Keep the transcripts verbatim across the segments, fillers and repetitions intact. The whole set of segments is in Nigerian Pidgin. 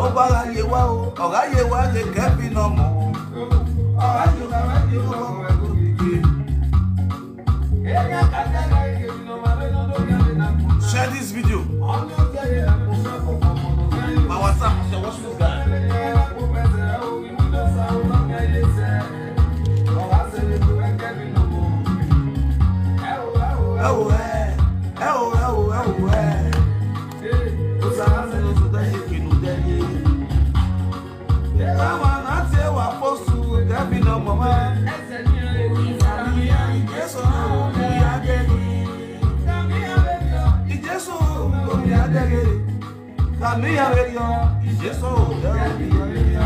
Ọgbara yewa o, ọga yewa ye kebi no mo. Ọga yewa ye o. Share this video. My WhatsApp, I say, watch this guy. Ẹ wò, ẹ, ẹ wò, ẹ wò, ẹ wò, ẹ. Ó sára sẹ́nu tó dá ṣe kìnnú dẹ́yẹ. Ẹ wà náà tí ẹ wà fọ́sù, ẹ bí nà mọ̀ mọ́. Ẹ sẹ́ni ẹ, ìsàlùmí, ìjẹ́sọ̀, ìyá dẹ́yẹ. Ìjẹ́sọ̀, ìyá dẹ́yẹ. Kàmíyà rẹ̀ yọ, ìjẹ́sọ̀, ìyá dẹ́yẹ.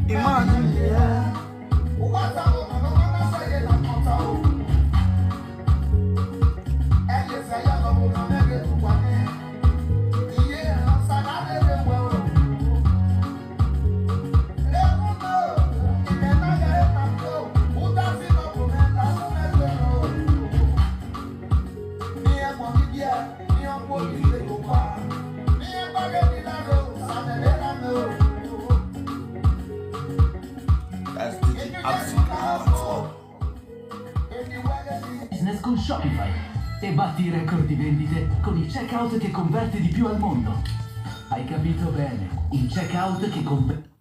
Imagine, yeah. That's D J Absolute Control. Business con Shopify e batti i record di vendite con il checkout che converte di più al mondo. Hai capito bene, il checkout che converte.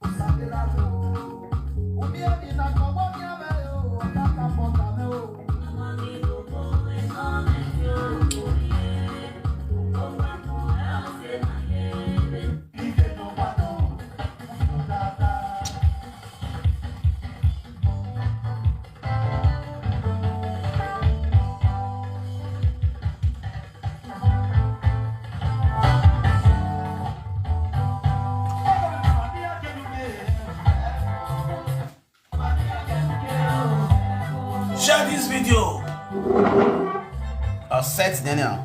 Share this video. I'll set Daniel.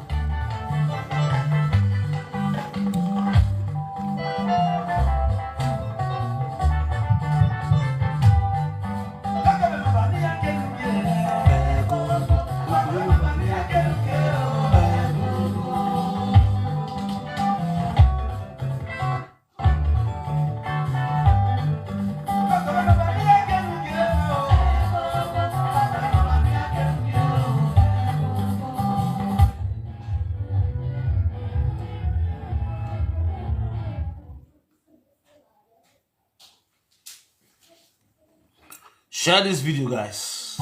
Share this video, guys.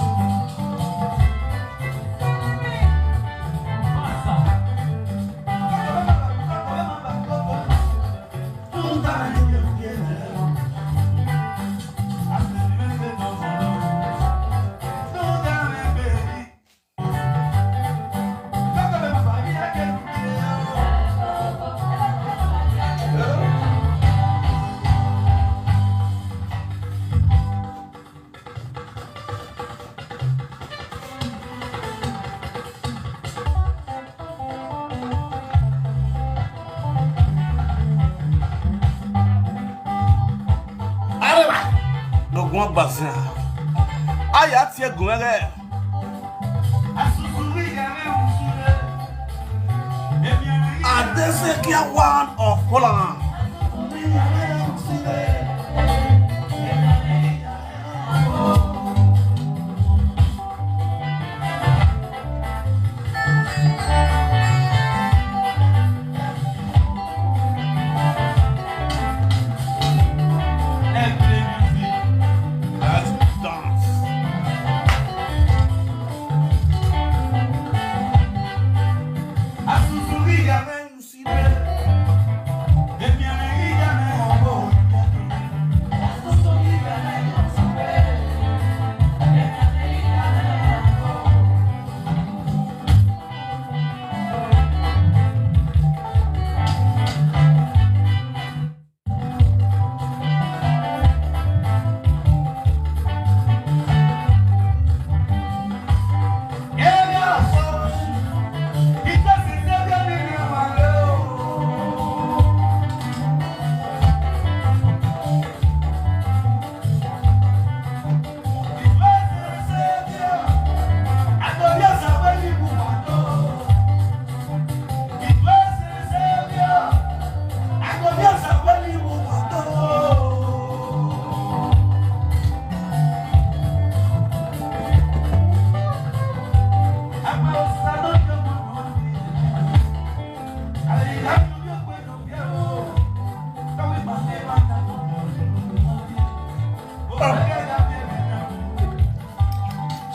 Areba, no gun gbazia. Aya tie gun ere. Adesekia one of Holland.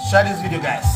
Share this video, guys.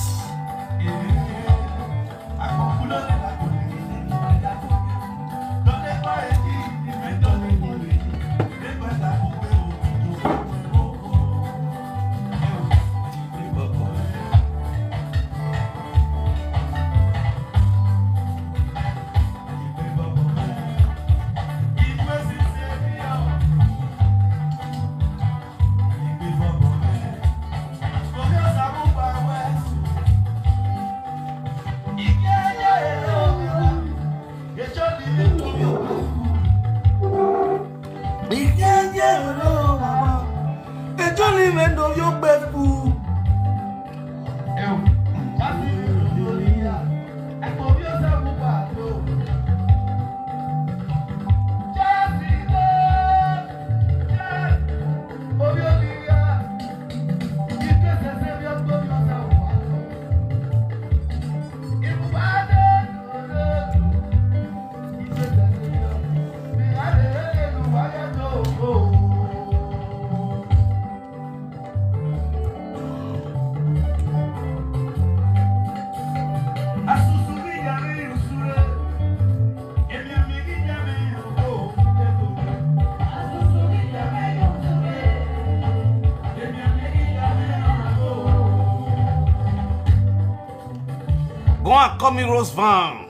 Go and call me Rose Van.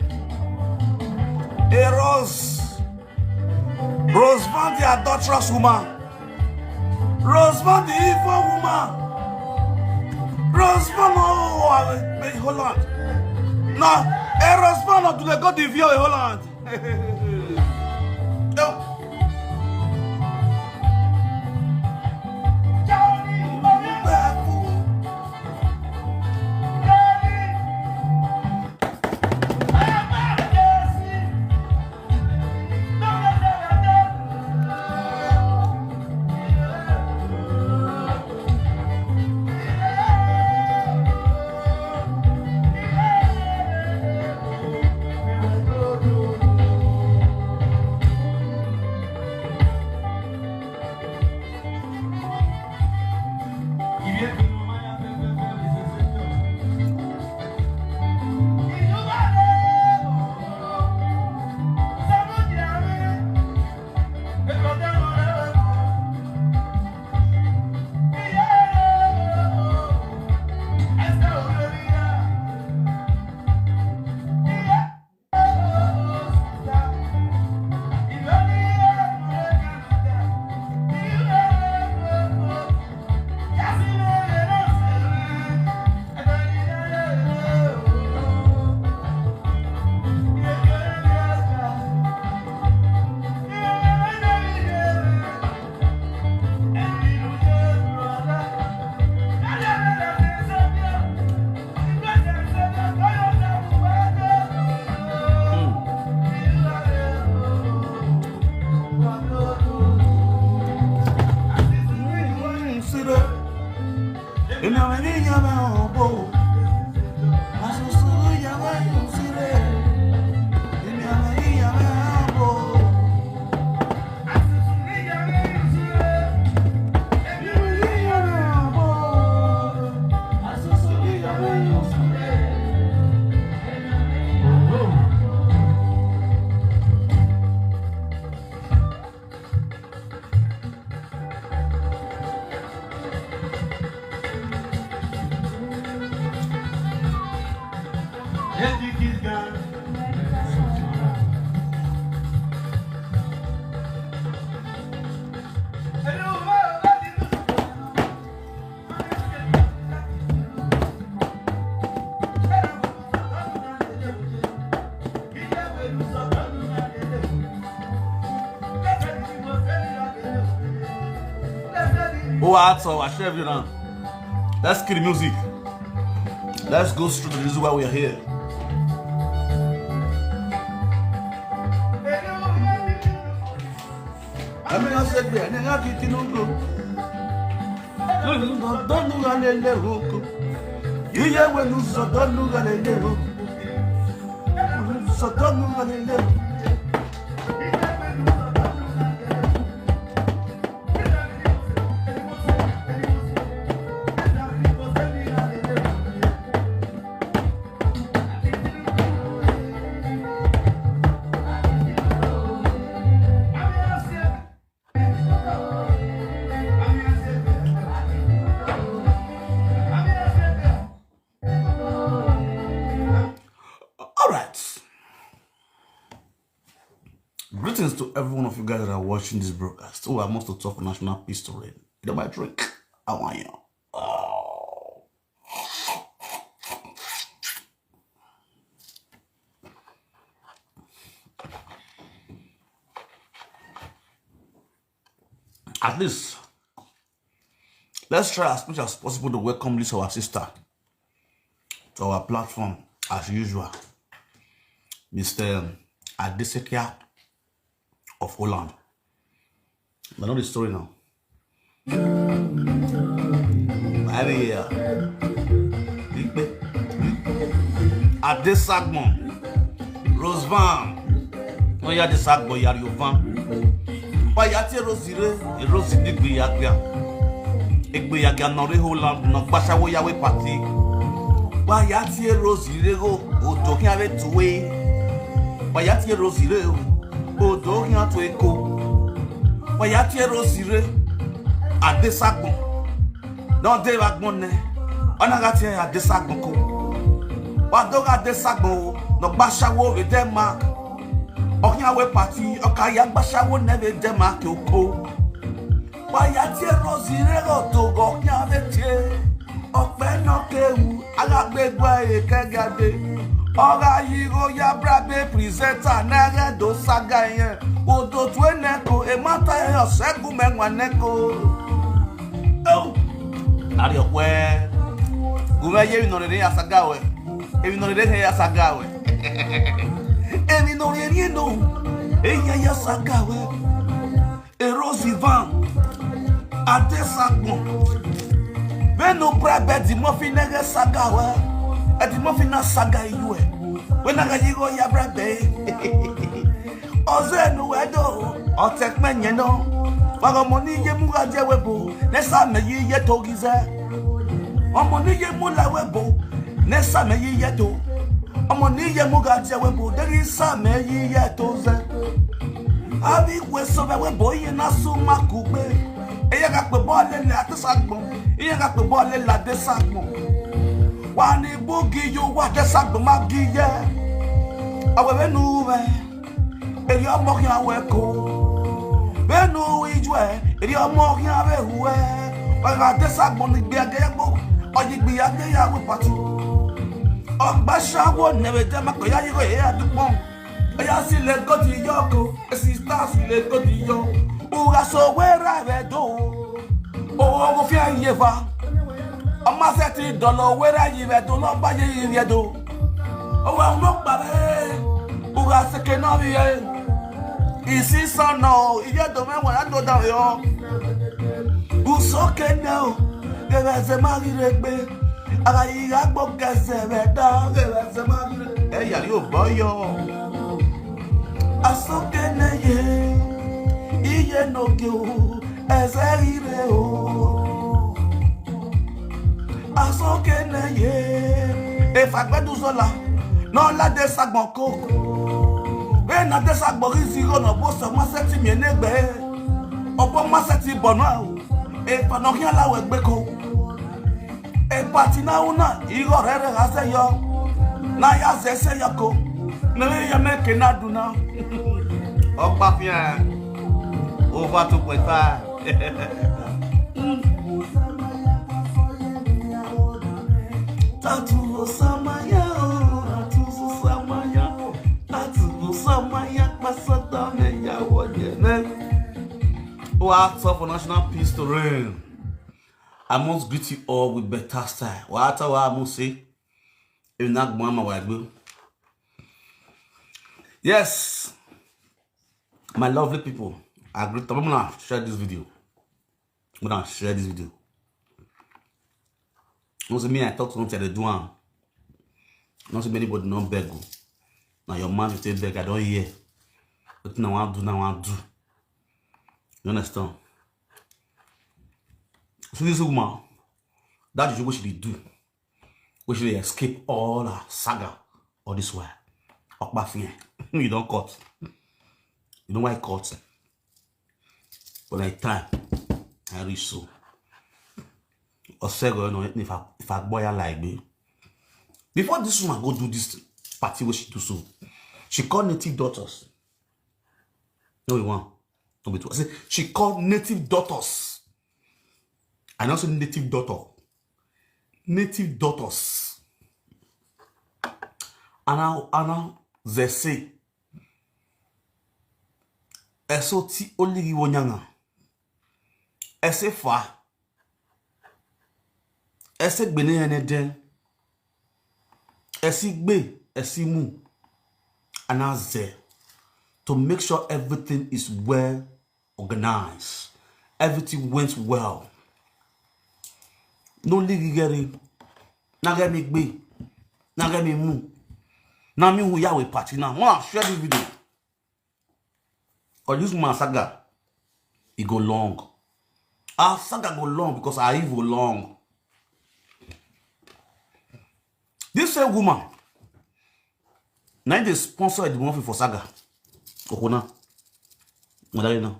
Hey, Rose. Rose Van, the adulterous woman. Rose Van, the evil woman. Rose Van, oh, I will, hold on. No, hey, Rose Van, no, do they go the view, hold on. Oh, I saw, I share you now. Let's kill the music. Let's go straight to the reason why we are here. Amina segbe, ene nga kiti nugo. Nugo donu ga lele hoko. Iye we nuzo donu ga lele hoko. Nuzo donu ga lele hoko. to every one of you guys that are watching this broadcast. Oh, I must talk for national peace to reign. You know my drink. I want you. Oh. At least, let's try as much as possible to welcome this our sister to our platform as usual, Mister Adesekia of Holland. I know the story now. Maybe yeah. Adesagbon, Rose Van, no ya Adesagbon, Yari Van. Bayati Rosire, Rose Digbi Yagbia. Egbe Yagbia no re Holland, no gbashawo yawe party. Bayati Rosire go, odo kiave tuwe. Bayati Rosire, odo kian to eko. Bayati Rosire, Adesagbon. No de Agbon ne. Ona gati Adesagbon ko. Wadoga Adesagbon, no gbashawo ve Denmark. Okin awe party, oka ya gbashawo ne ve Denmark oko. Bayati Rosire go to go kiave tie. Okpe no kewu, agagbe gwa e kegade. Oga yigo ya brabe presenter na ga do saga yen. Odo tueneko, e mata e osegun menwaneko. Oh. Ari okwe. Gume ye mi no re ya saga we. Emi no re ya saga we. Emi no re no. Eya ya saga we. Erosivan Adesagbon. Venu brabe di mofi nege saga we. Edi mofi na saga iwe. Wena ga yigo ya brabe. Ozenu wedo. Otekme nyeno. Wago moni ye muga je webo. Nesa me yi ye togize. Omoni ye mula webo. Nesa me yi ye do. Omoni ye muga je webo. Degi sa me yi ye toze. Abi kwe so be webo ye na suma kugbe. Eya ga pe bole le Adesagbon. Eya ga pe bole le Adesagbon. Wani bugi yo wa Adesagbon ma gi ye. Awe venu we. Eri omo hian we ko. Venu ijue. Eri omo hian ve hue. Wa ga Adesagbon ni gbe age gbo. Oyi gbe age ya we patu. Ogbashawo ne ve Denmark ya yigo ya dupon. Oya si le godi yo ko. Esi star si le godi yo. Uga so we ra ve do. Owo mo fi aye va. Ọmọ ṣe ti dọ̀lọ̀ wẹ́rẹ́ yìí rẹ̀ tó lọ́ bá yé yìí rẹ̀ tó. Owó àwọn ọgbà rẹ̀. Uga seke náà rí ẹ. Ìsísọ̀nà ìyẹ́dọ̀ mẹ́wàá yàtọ̀ dàrẹ́ ọ. Gùsókè náà o. Gẹ̀rẹ́ ẹsẹ̀ máa rí rẹ pé. Ara yìí á gbọ́ gẹ̀ẹ́sẹ̀ rẹ̀ dá. Gẹ̀rẹ́ ẹsẹ̀ máa rí rẹ. Ẹ yàrá yóò bọ́ yọ. Asókè náà yẹ. Iye nòkè o. Ẹsẹ̀ rí rẹ o. Asókè náà yẹ. Efa gbẹdú sọlá. Náà ládé sagbọn kó. Bẹ́ẹ̀ náà dé sagbọn rí sí ọ̀nà bó sọ mọ́sẹ́ tì mí ẹ̀nẹ́gbẹ́. Ọ̀pọ̀ mọ́sẹ́ ti bọ̀ náà o. Efa náà kí aláwẹ̀ gbé kó. Epa ti na una, igo rere ase yo. Na ya se se yo ko. Na ya me ke na du na. Opa fia. Over two point five. Tatu samaya, tatu samaya, tatu samaya, pasata me ya wo ye me. What's up for national peace to reign? I must greet you all with better style. Wata wa must say, if not, Mama wa gbe. Yes, my lovely people, I greet you. I'm gonna share this video. I'm gonna share this video. You see me, I talk to them, they do am. Not see anybody not beg. Now your man you take beg, I don't hear. But now I do, now I do. You understand? So this woman, that is what she dey do. We should escape all our saga all this while. Okpa fine. You don't cut. You know why I cut? But like time, I reach so. Osego, you know, if I if I boy like me. Before this woman go do this party, what she do so, she called native daughters. No be one, no be two. I say she called native doctors. I no say native doctor. Native doctors. Ana, ana, zese. Eso ti oligi wonyanga. Ese fa. Ese gbene ene den. Esi gbe, esi mu. Ana ze. To make sure everything is well organized. Everything went well. No ligi geri. Na get me gbe. Na get me mu. Na me who ya we party now. Wanna share this video. Or this woman saga. It go long. Our saga go long because our evil long. This same woman, now they sponsor the movie for saga. Okona. Madalena.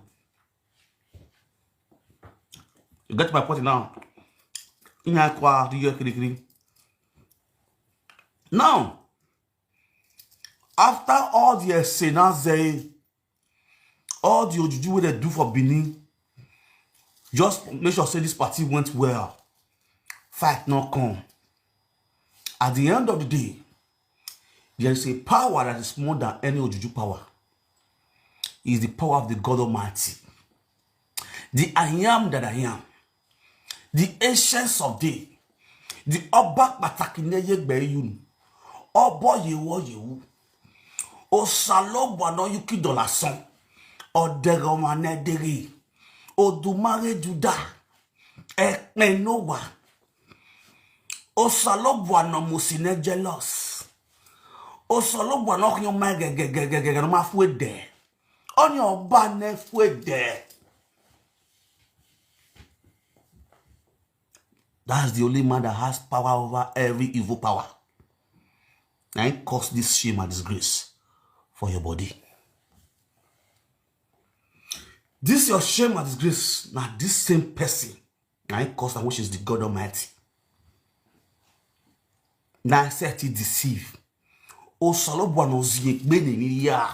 You get my point now. Nya kwa, you get kiri kiri. Now, after all the Esena Zay, all the Ojuju wey they do for Benin, just make sure say this party went well. Fight not come. At the end of the day, there is a power that is more than any Ojuju power. Is the power of the God Almighty. The I am that I am. The ancients of day. The Oba Patakineye Gbeyun. Obo Yewo Yewu. Osalobwa no yuki dolason. Oderomanederi. Odumare Juda. Ekpenowa. Osalobwa no musine jealous. Osalobwa no kyo ma gegegegege no ma fuede. Onye Oba ne fuede. That's the only man that has power over every evil power. Na him cause this shame and disgrace for your body. This your shame and disgrace, na this same person. Na him cause am, which is the God Almighty. Na him set it deceive. Osalobwa no zie gbe ni ya.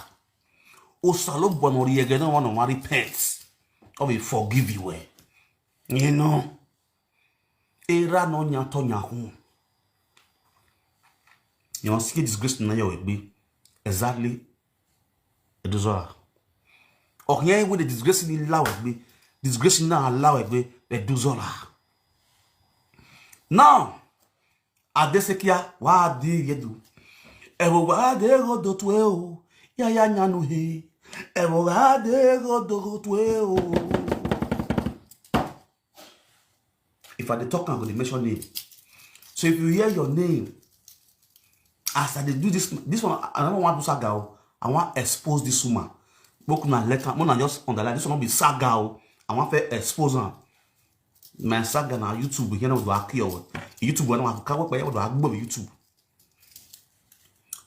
Osalobwa no riege no wan no wan repent. Or we forgive you, eh? You know. Era no nyato nyahu. You want to see disgrace na your way. Exactly. Eduzola. Or here with the disgrace in allow it. Disgrace in allow it. Eduzola. Now, Adesekia, wa di yedu. Ewo wa de go do tu e o. Ya ya nyanu he. Ewo wa de go do go tu e o. If I dey talk, I'm going to mention name. So if you hear your name, as I dey do this, this one, I don't want to saga o. I want expose this woman. Make una let am, make una just underline. This one no be saga o. I want to expose am. My saga na YouTube, you know, do akio. YouTube, when I have to cover, what do I go YouTube?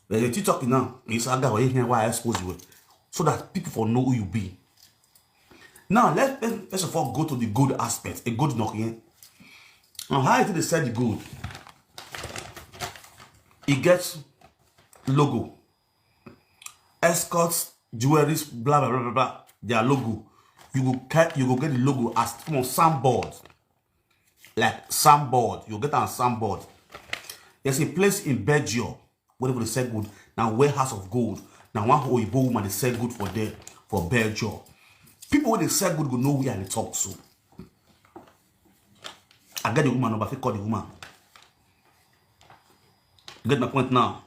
But the TikTok now, it's saga, you hear why I expose you, so that people for know who you be. Now, let, let, first of all go to the good aspect. A good knock here. Now, how is it they sell the good? It gets logo. Escorts, jewelries, blah, blah, blah, blah, blah. Their logo. You go get, you go get the logo as from soundboard. Like soundboard. You get a soundboard. There's a place in Belgium where they sell good. Now, warehouse of gold. Now, one Oyibo woman they sell good for there, for Belgium. People when they sell good go know where they talk so. I get the woman number, I fit call the woman. You get my point now.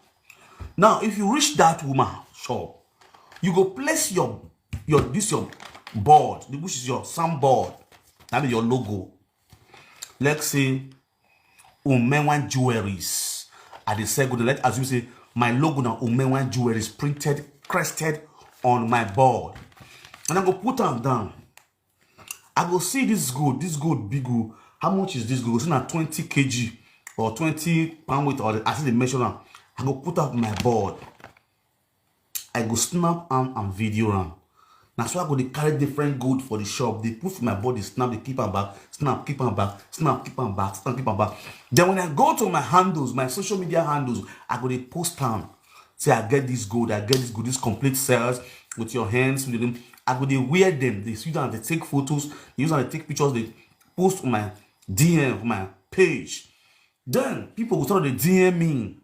Now, if you reach that woman shop, you go place your, your, this your board, which is your soundboard, that is your logo. Let's say, Umewan Jewelries. I dey sell good. Let as you say, my logo na Umewan Jewelries printed, crested on my board. And I go put am down. I go see this gold, this gold big gold. How much is this gold? Say na twenty K G or twenty pound weight, or I see the measure now. I go put up my board. I go snap am and video am. Na so I go dey carry different gold for the shop. They put for my body, snap, they keep am back, snap, keep am back, snap, keep am back, snap, keep am back. Then when I go to my handles, my social media handles, I go dey post am. Say I get this gold, I get this gold, this complete sales with your hands, with your name. I go dey wear them, dey use am dey take photos, dey use am dey take pictures, dey post on my D M, my page. Then people go start to dey D M me.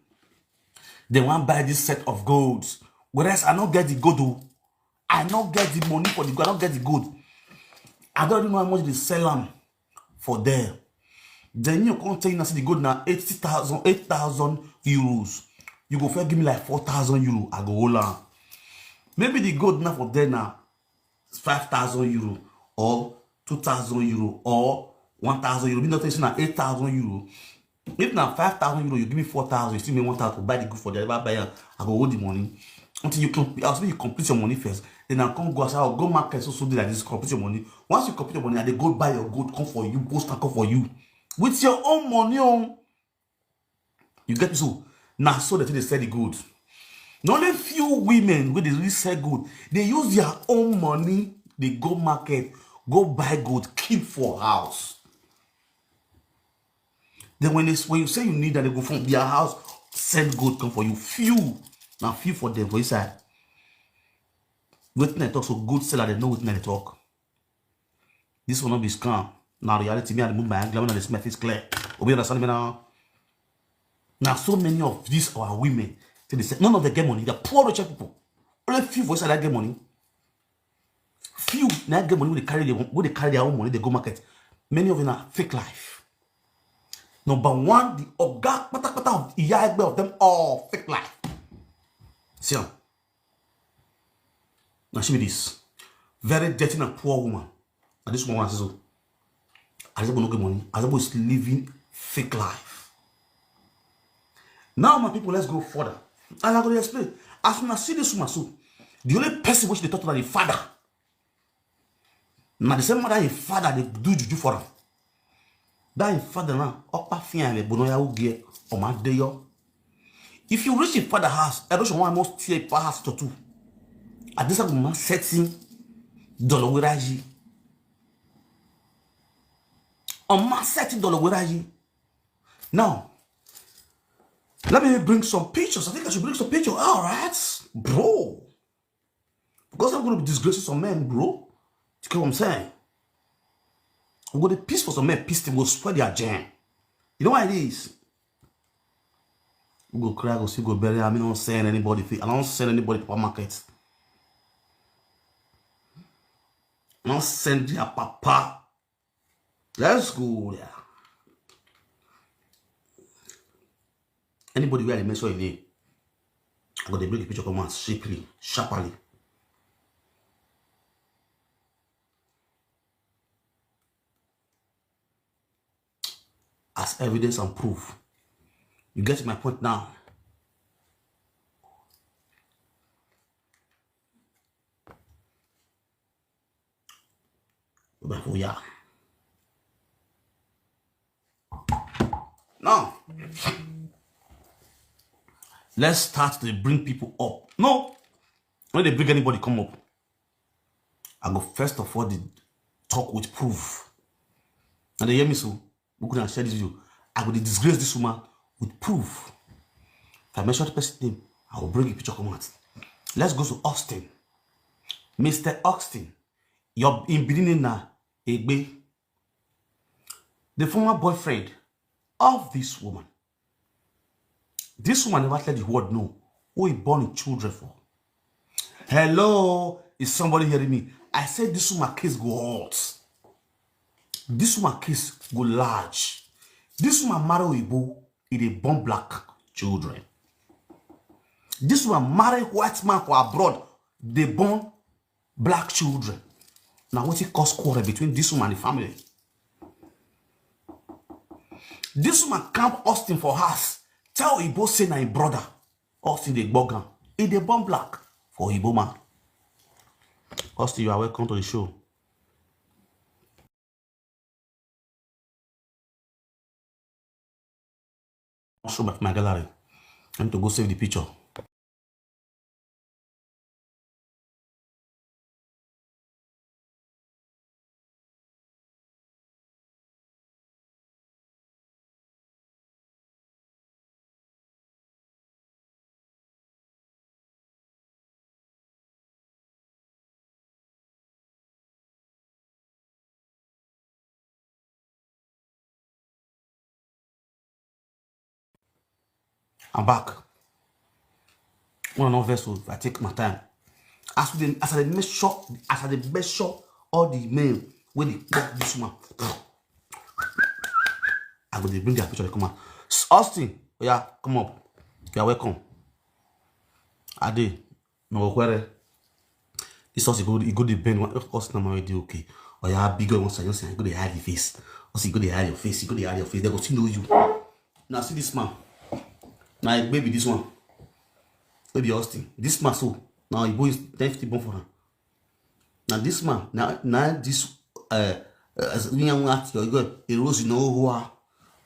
They wan buy this set of golds. Whereas I no get the gold o. I no get the money for the gold. I no get the gold. I don't even know how much they sell am for there. Then you come tell you now say the gold na eighty thousand, eight thousand euros. You go first give me like four thousand euro. I go hold am. Maybe the gold now for there now five thousand euro or two thousand euro or one thousand euro. Me not say na eight thousand euro. If na five thousand euro, you give me four thousand, you still make one thousand to buy the good for the buy am. I go hold the money until you complete. I'll say you complete your money first. Then I come go as I go market so so day like this, complete your money. Once you complete your money, I dey go buy your good, come for you, go stand, come for you with your own money. Oh, you get me? So now so that they sell the good. Not only few women wey dey really sell good, they use their own money, they go market, go buy good, keep for house. Then when they when you say you need that, they go from their house, send good come for you. Few, now few for them for inside. Wetin I talk so good seller, they know wetin I talk. This one no be scam. Na reality. Me, I dey move my angle when I dey see my face clear. Obi understand me now? Now so many of these our women, they say none of them get money. They're poor rich people. Only few for inside that get money. Few now get money when they carry their when they carry their own money, they go market. Many of them are fake life. Number one, the oga patapata of iya egbe of them all fake life. See am. Now she be this very dirty and poor woman. And this woman says so. Azebo no get money. Azebo is living fake life. Now, my people, let's go further. And I'm going to explain. As soon as see this woman, so the only person which they talk about the father. Now the same mother, his father, they do juju for him. That his father now, Opa Fian, the Bonoya Ugie, Oma Deyo. If you reach your father house, I don't want most tear pass to two. At this time, setting Dolowiraji. On my setting Dolowiraji. Now, let me bring some pictures. I think I should bring some pictures. All right, bro. Because I'm going to be disgracing some men, bro. You get what I'm saying? I'm going to piss for some men, piss them, go spoil their jam. You know what it is? We go cry, go see, go bury. I mean, don't send anybody. I don't send anybody to market. I don't send their papa. Let's go there. Anybody where I mention your name, I go dey bring the picture come out sharply, sharply. As evidence and proof. You get my point now? Oya. Now, let's start to bring people up. No, when they bring anybody come up, I go first of all the talk with proof. And they hear me so, we could share this video. I go dey disgrace this woman with proof. If I mention the person name, I will bring a picture come out. Let's go to Austin. Mister Austin, your in Benin na Egbe. The former boyfriend of this woman. This woman never tell the world no. Who he born his children for? Hello, is somebody hearing me? I said this woman case go hot. This woman case go large. This woman marry Oyibo, he dey born black children. This woman marry white man for abroad, dey born black children. Now wetin cause quarrel between this woman and the family? This woman camp Austin for house, tell Oyibo say na him brother. Austin dey gbog am. He dey born black for Oyibo man. Austin, you are welcome to the show. Show my, my gallery. I need to go save the picture. I'm back. Una no vex o, I take my time. As we dey, as I dey make sure, as I dey make sure all the men wey dey pop this one, I go dey bring their picture dey come out. S-, Austin, oya, come up. You are welcome. Ade, no worry. This Austin go, e go dey bend one. Austin na my dey okay. Oya, big up one side, you go dey hide your face. Austin, you go dey hide your face. You go dey hide your face. They go still know you. Now see this man. Now I baby this one. Baby Austin. This man so. Now he boy is ten fifty born for him. Now this man. Now, now this, uh, uh, as we are at your, you go, a rose, you know, who are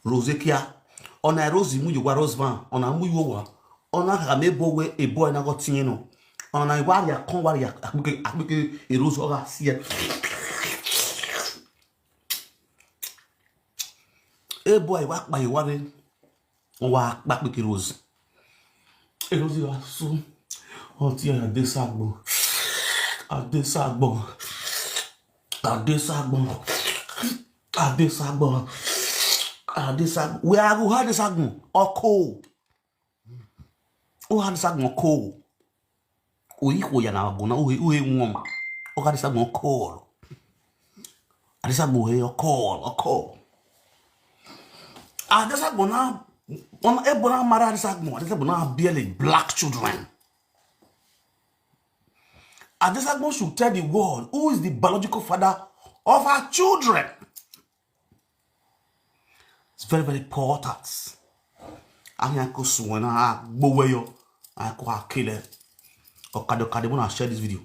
Rose Kia. On a rose, you wa rose van. On a mu you wa. On a kame bo we a boy na got tin no. On a warrior, con warrior, a rose or a seer. A boy, what by worry? Wa kpakpa ki rose. E rose wa so. O ti a de sagbo. A de sagbo. A de sagbo. A de sagbo. A de sagbo. We are go had de sagbo. O ko. O had de sagbo ko. O yi ko ya na go na o he o he won. O had de sagbo ko. Adesagbo he o ko o ko. Adesagbo na, on e bona mara Adesagbo. Adesagbo na barely black children. Adesagbo should tell the world who is the biological father of our children. It's very, very important. Anya ko suwena gboweyo. Ako akile. Okade okade wanna share this video.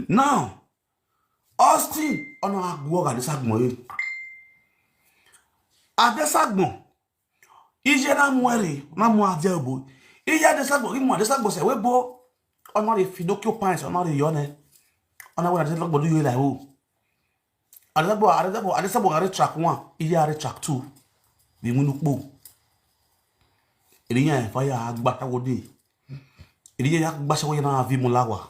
Now, Austin, ona agwo ga Adesagbo ye. Adesagbo. Ije na mwere, na mwa dia bo. Ije Adesagbo, ki mwa Adesagbo se we bo. Ona re Pinocchio pants, ona re yone. Ona we Adesagbo do you like who? Adesagbo, Adesagbo, Adesagbo gare track one, ije are track two. Bi munu po. Iriyan fire agba tawo de. Iriyan agba se we na vi mulawa.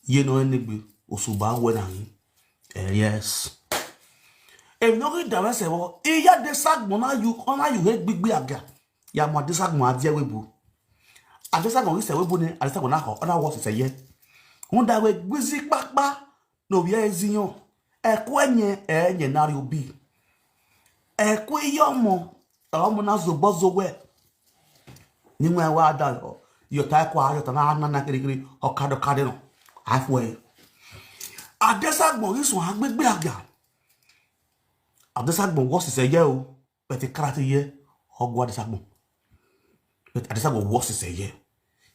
Ye no enigbe, osuba we na ni. Eh, yes. Em no get dawe se wo, iya Adesagbo na you, ona you he gbigbi aga. Ya mo Adesagbo adie we bu. Adesagbo ri se we bu ni, Adesagbo na ko, ona wo se ye. Won da we gbizi papa, no bi eziyan. E ku enye, enye na ri obi. E ku iyomo, omo na zobo zowe. Ni mo wa da yo. Yo ta kwa, yo ta na na na kiri kiri, okado kade no. Halfway. Adesagbo ri sun agbegbe aga. Adesagbo wo se ye o. But the karate ye, ogwa Adesagbo. But Adesagbo wo se ye.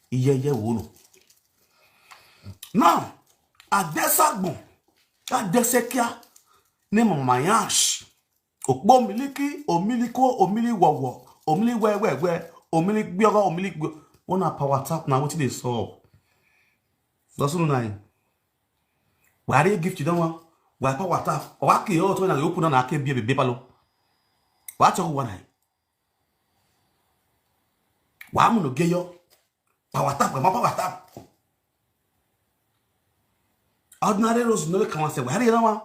Iye ye wo no. Now, Adesagbo, Adesekia, ne mama yash. Okpo miliki, omiliko, omili wowo, omili wewewe, omili gbiogo, omili gbio. Wanna power tap na wetin dey solve. That's no nine. Wari gift don wa. Wa power tap. Wa ke yo to na yo puna na ke bi be palo. Wa to wa nai. Wa mu no ge yo. Power tap, ma power tap. Ordinary rose no come say wari na wa.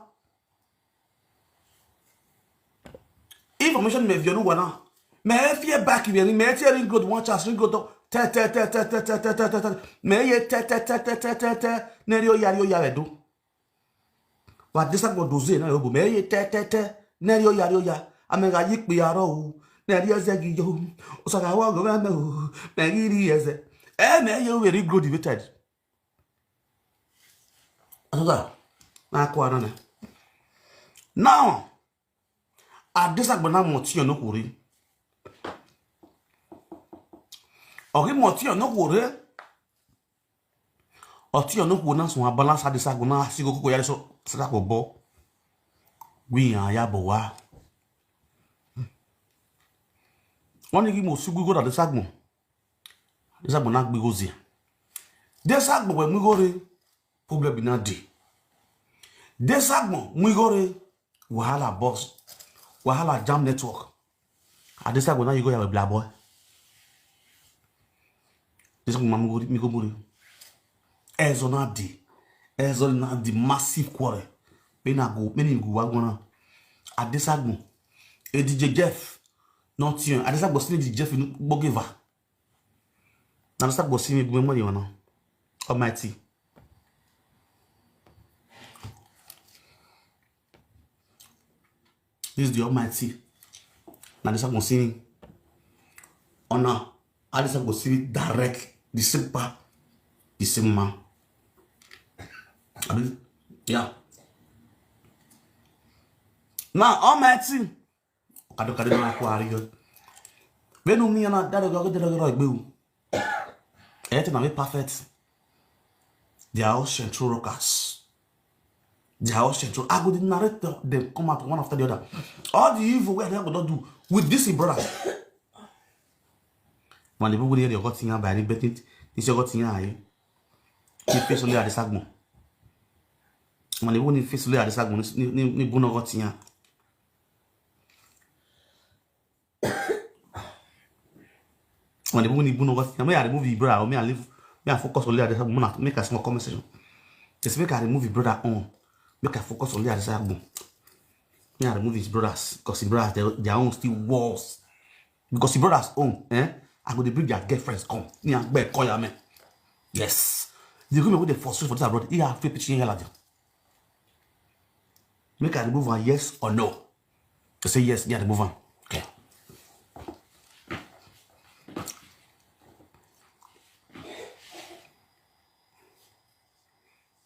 Information me view no wa na. Me fear back we me tear ring road one chance ring road te te te te te te te te te te. Me ye te te te te te te te. Ne ri o ya ri o ya we do. Wa Adesagbo doze na yo bo me ye te te te. Ne ri o ya ri o ya. Ame ga yi pe aro o. Ne ri eze gi yo. O sa ga wa go me o. Me gi ri eze. Eh, me ye we ri grow devoted. Atuga. Na ko ana na. Now, Adesagbo na mo ti yo no kore. Ogi mo ti yo no kore. Oti ono kwo na so abalance Adesagbo na asigo koko yare so Adesagbo bo. Gwi ya ya bo wa. Wani gi mo sugu go Adesagbo. Adesagbo na gbi go zi. Adesagbo we mu go re problem bi na di. Adesagbo mu go re wahala boss. Wahala jam network. Adesagbo na you go ya bla boy. This man mi go mi go muri. Ezo na di. Ezo na di massive quarrel. Me na go me ni go wa gona. Adesagbo. E D J Jeff. Nothing. Adesagbo still need the Jeff in Bogeva. Now Adesagbo see me, money, you know. Almighty. This is the Almighty. Now Adesagbo see me. Honor. Adesagbo see me direct. The same pa. The same man. I mean, yeah. Now, Almighty. Kado kado na kwa ariyo. Benu mi na dado go dado go gbe o. Everything na be perfect. They are all central rockers. They are all central. I go the narrator, they come out one after the other. All the evil we are going to do with this brother. When the people dey got in by the betting, this got in. Ni face only Adesagbo. When the people face only Adesagbo, ni ni ni buno got in. When the people ni buno got in, me I remove the brother, me I leave, me I focus only Adesagbo, make a small conversation. Just make I remove the brother on, make I focus only Adesagbo. Me I remove his brothers, because his brothers their, their own still worse. Because his brothers own, eh? I go dey bring their girlfriends come. Me and Gbe call ya me. Yes. The women wey dey for for this abroad, he have to pitch in hell. Make I remove am, yes or no? I say yes, yeah, remove am. Okay.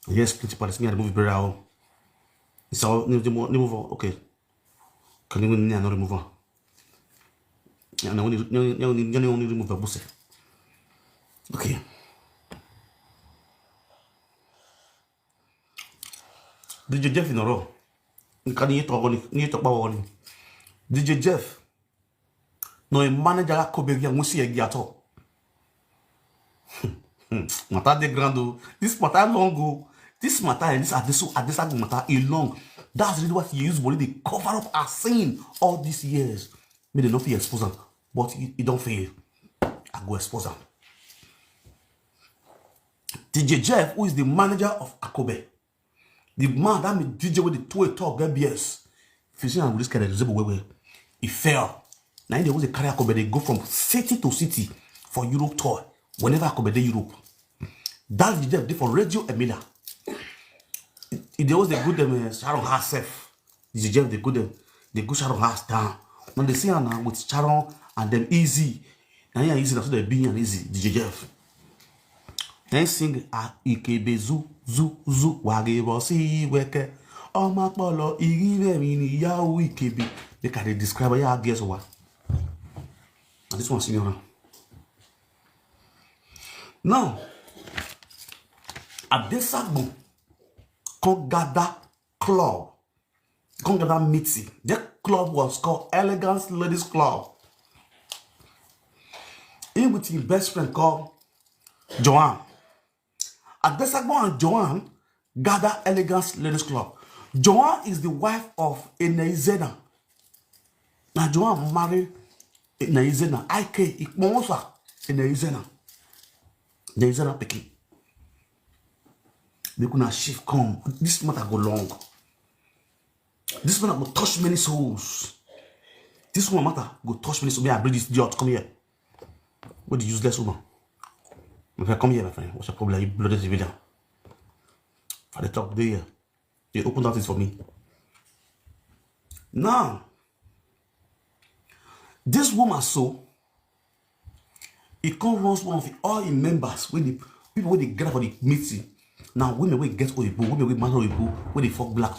Yes, plenty palace. Me, I remove brother. Oh. It's all new, new, new move. Okay. Can you win? I no remove am. I no only, no, no, no, no, only remove the bussy. Okay. D J Jeff in a row. Can you talk on it? You talk about it. D J Jeff. No, a manager like Kobe, we see a at all. Matter the grand o. This matter long o. This matter and this Adesu Adesagbo matter e long. That's really what you use money dey cover up as sin all these years. Me they no fit expose am, but e e don fail. I go expose am. D J Jeff, who is the manager of Akobe, the man that me D J with the two talk get B S. If you see am with this kind of example, where he fell. Now they always carry Akobe, they go from city to city for Europe tour. Whenever Akobe dey Europe, that D J Jeff dey for Radio Emila. He dey always dey good them uh, Sharon herself. D J Jeff dey good them, dey good Sharon house down. When they see her now with Sharon and them easy, now yeah easy, that's what they be and easy. D J Jeff. Then sing a ikebe zu zu zu wage bosi weke. Ọmọ pọlọ igi bẹ̀rẹ̀ ni ìyàwó ikebe. They can dey describe ya guess what. And this one senior now. Now, Adesagbo come gather club, come gather meeting. That club was called Elegance Ladies Club. He with his best friend called Joanne. Adesagbo and Joanne gather Elegance Ladies Club. Joanne is the wife of Eneizena. Now Joanne marry Eneizena. I K Ikponwosa Eneizena. Eneizena pikin. Make una shift come. This matter go long. This matter go touch many souls. This one matter go touch many souls. May I bring this idiot? Come here. What the useless woman? My friend, come here, my friend. What's your problem? You bloody civilian. For the top there. You open that is for me. Now, this woman so, he come runs one of the, all his members with the people wey dey gather for the meeting. Now, women wey get oyibo, women wey marry oyibo, wey dey fuck black.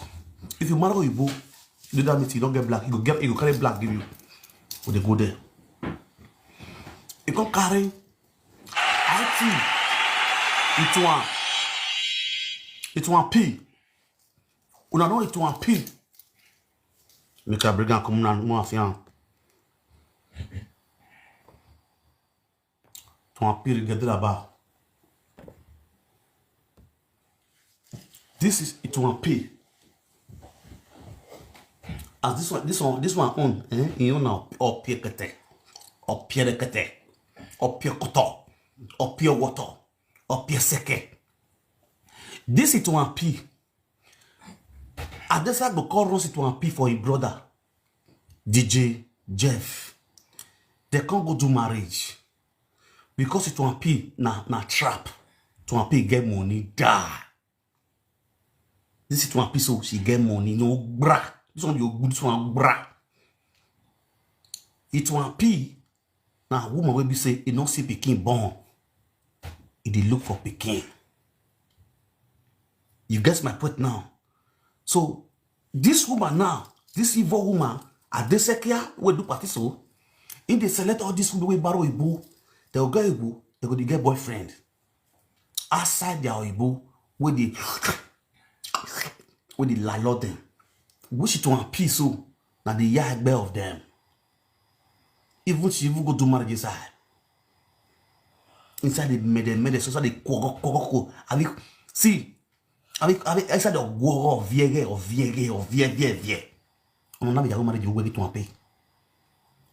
If you marry oyibo, do that meeting, you don't get black. You go get, you go carry black give you. When they go there, he come carry I T. It one, it one P. Una know it one P. Make I bring am come una more afia. It one P regret about. This is it one P. As this one, this one, this one on, eh? You know, opiekete, opiekete, opiekoto, opiewoto, opieseke. This it one P. Adesagbo call Ross it one P for his brother, D J Jeff. They can't go do marriage because Ituan P na na trap. Ituan P get money die. This Ituan P so she get money, no bra. This one you good, this one bra. Ituan P na woman wey be say e no see pikin born. E dey look for pikin. You get my point now? So this woman now, this evil woman, Adesekia wey do party so, if they select all these women wey borrow Igbo, they go get Igbo, they go dey get boyfriend. Outside their Igbo, wey dey wey dey lalọ them. Which to one piece so, na the yagbe of them. Even she even go do marriage inside. Inside the mede mede, so inside the koko koko. Abi see, abi abi inside the go of viege of viege of vie vie vie. Ọmọ náà ìyàwó marriage wey to one pay.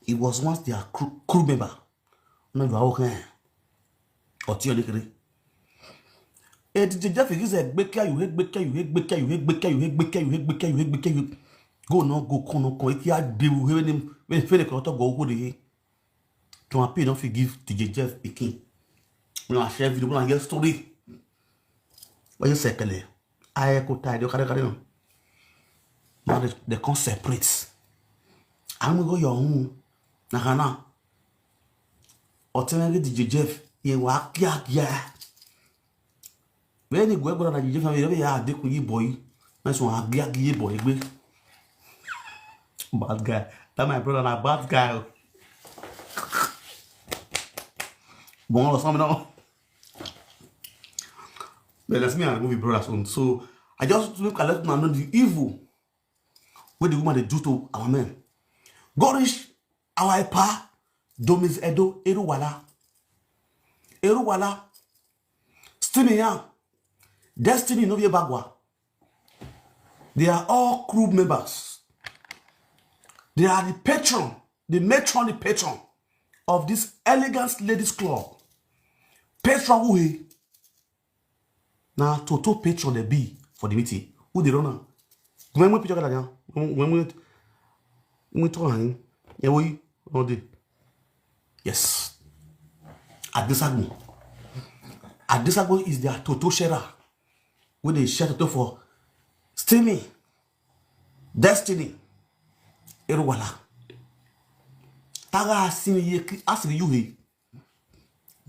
He was once their crew, crew member. Ọmọ ìyàwó kan ẹ̀ ọtí ọdún kiri. Èdìdì jẹ́ fìgísẹ̀ gbékẹ́ ìwé gbékẹ́ ìwé gbékẹ́ ìwé gbékẹ́ ìwé gbékẹ́ ìwé gbékẹ́ ìwé gbékẹ́ ìwé. Go no go kọ́nà kan etí á de ìwé ní fẹ́rẹ̀ kan tọ́gbọ̀ owó rèé. Tí wọ́n á pè náà fi give D J Jeff pikin. Wọ́n á share video, wọ́n á get story. Wọ́n yẹ sẹ̀kẹ̀lẹ̀. Ayẹ kò ta ẹ̀dẹ̀ kárí kárí náà. Now they, they come separate. Àwọn ọmọ yọ̀ ọ̀hún. Nàkànnà. Ọ̀tẹ́rẹ́rẹ́ D J Jeff. Yẹ wà á kíákíá. Bẹ́ẹ̀ ni ìgbẹ́ gbọ́dọ̀ na D J Jeff náà yẹ bẹ́ẹ̀ yà á dínkù yí bọ̀ yìí. Náà sọ wọ́n á kíákíá yí bọ̀ yìí gbé. Bad guy. That my brother na bad guy o. Bọ̀n lọ sọ́mi náà. But that's me and the movie brothers own. So I just look at let una know the evil wey the woman dey do to our men. Go reach our epa, Domis Edo, Eruwala. Eruwala, Steamy Yam, Destiny no be Bagwa. They are all crew members. They are the patron, the matron, the patron of this elegant ladies club. Patron who he? Na Toto patron they be for the meeting. Who dey run am? When we picture that, when we when we talk him, yeah, we all day. Yes. Adesagbo. Adesagbo is their Toto sharer. Wey dey share Toto for Steamy, Destiny, Eruwala. Taga asini ye asini you he.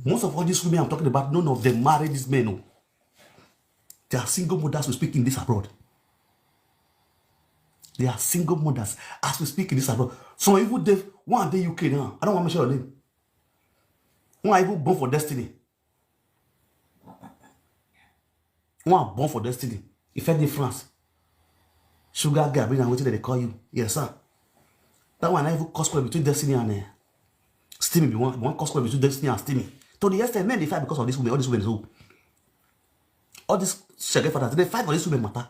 Most of all these women I'm talking about, none of them marry these men. Oh. They are single mothers who speak in this abroad. They are single mothers as we speak in this abroad. Some even they one day U K now. I don't want to mention your name. One even born for Destiny. One born for Destiny. If any France, sugar guy, bring wetin they call you. Yes, sir. That one I even cause quarrel between Destiny and uh, Steamy. Be one one cause quarrel between Destiny and Steamy. To the extent men they fight because of this woman, all these women. So all these shaggy fathers they fight for this woman matter.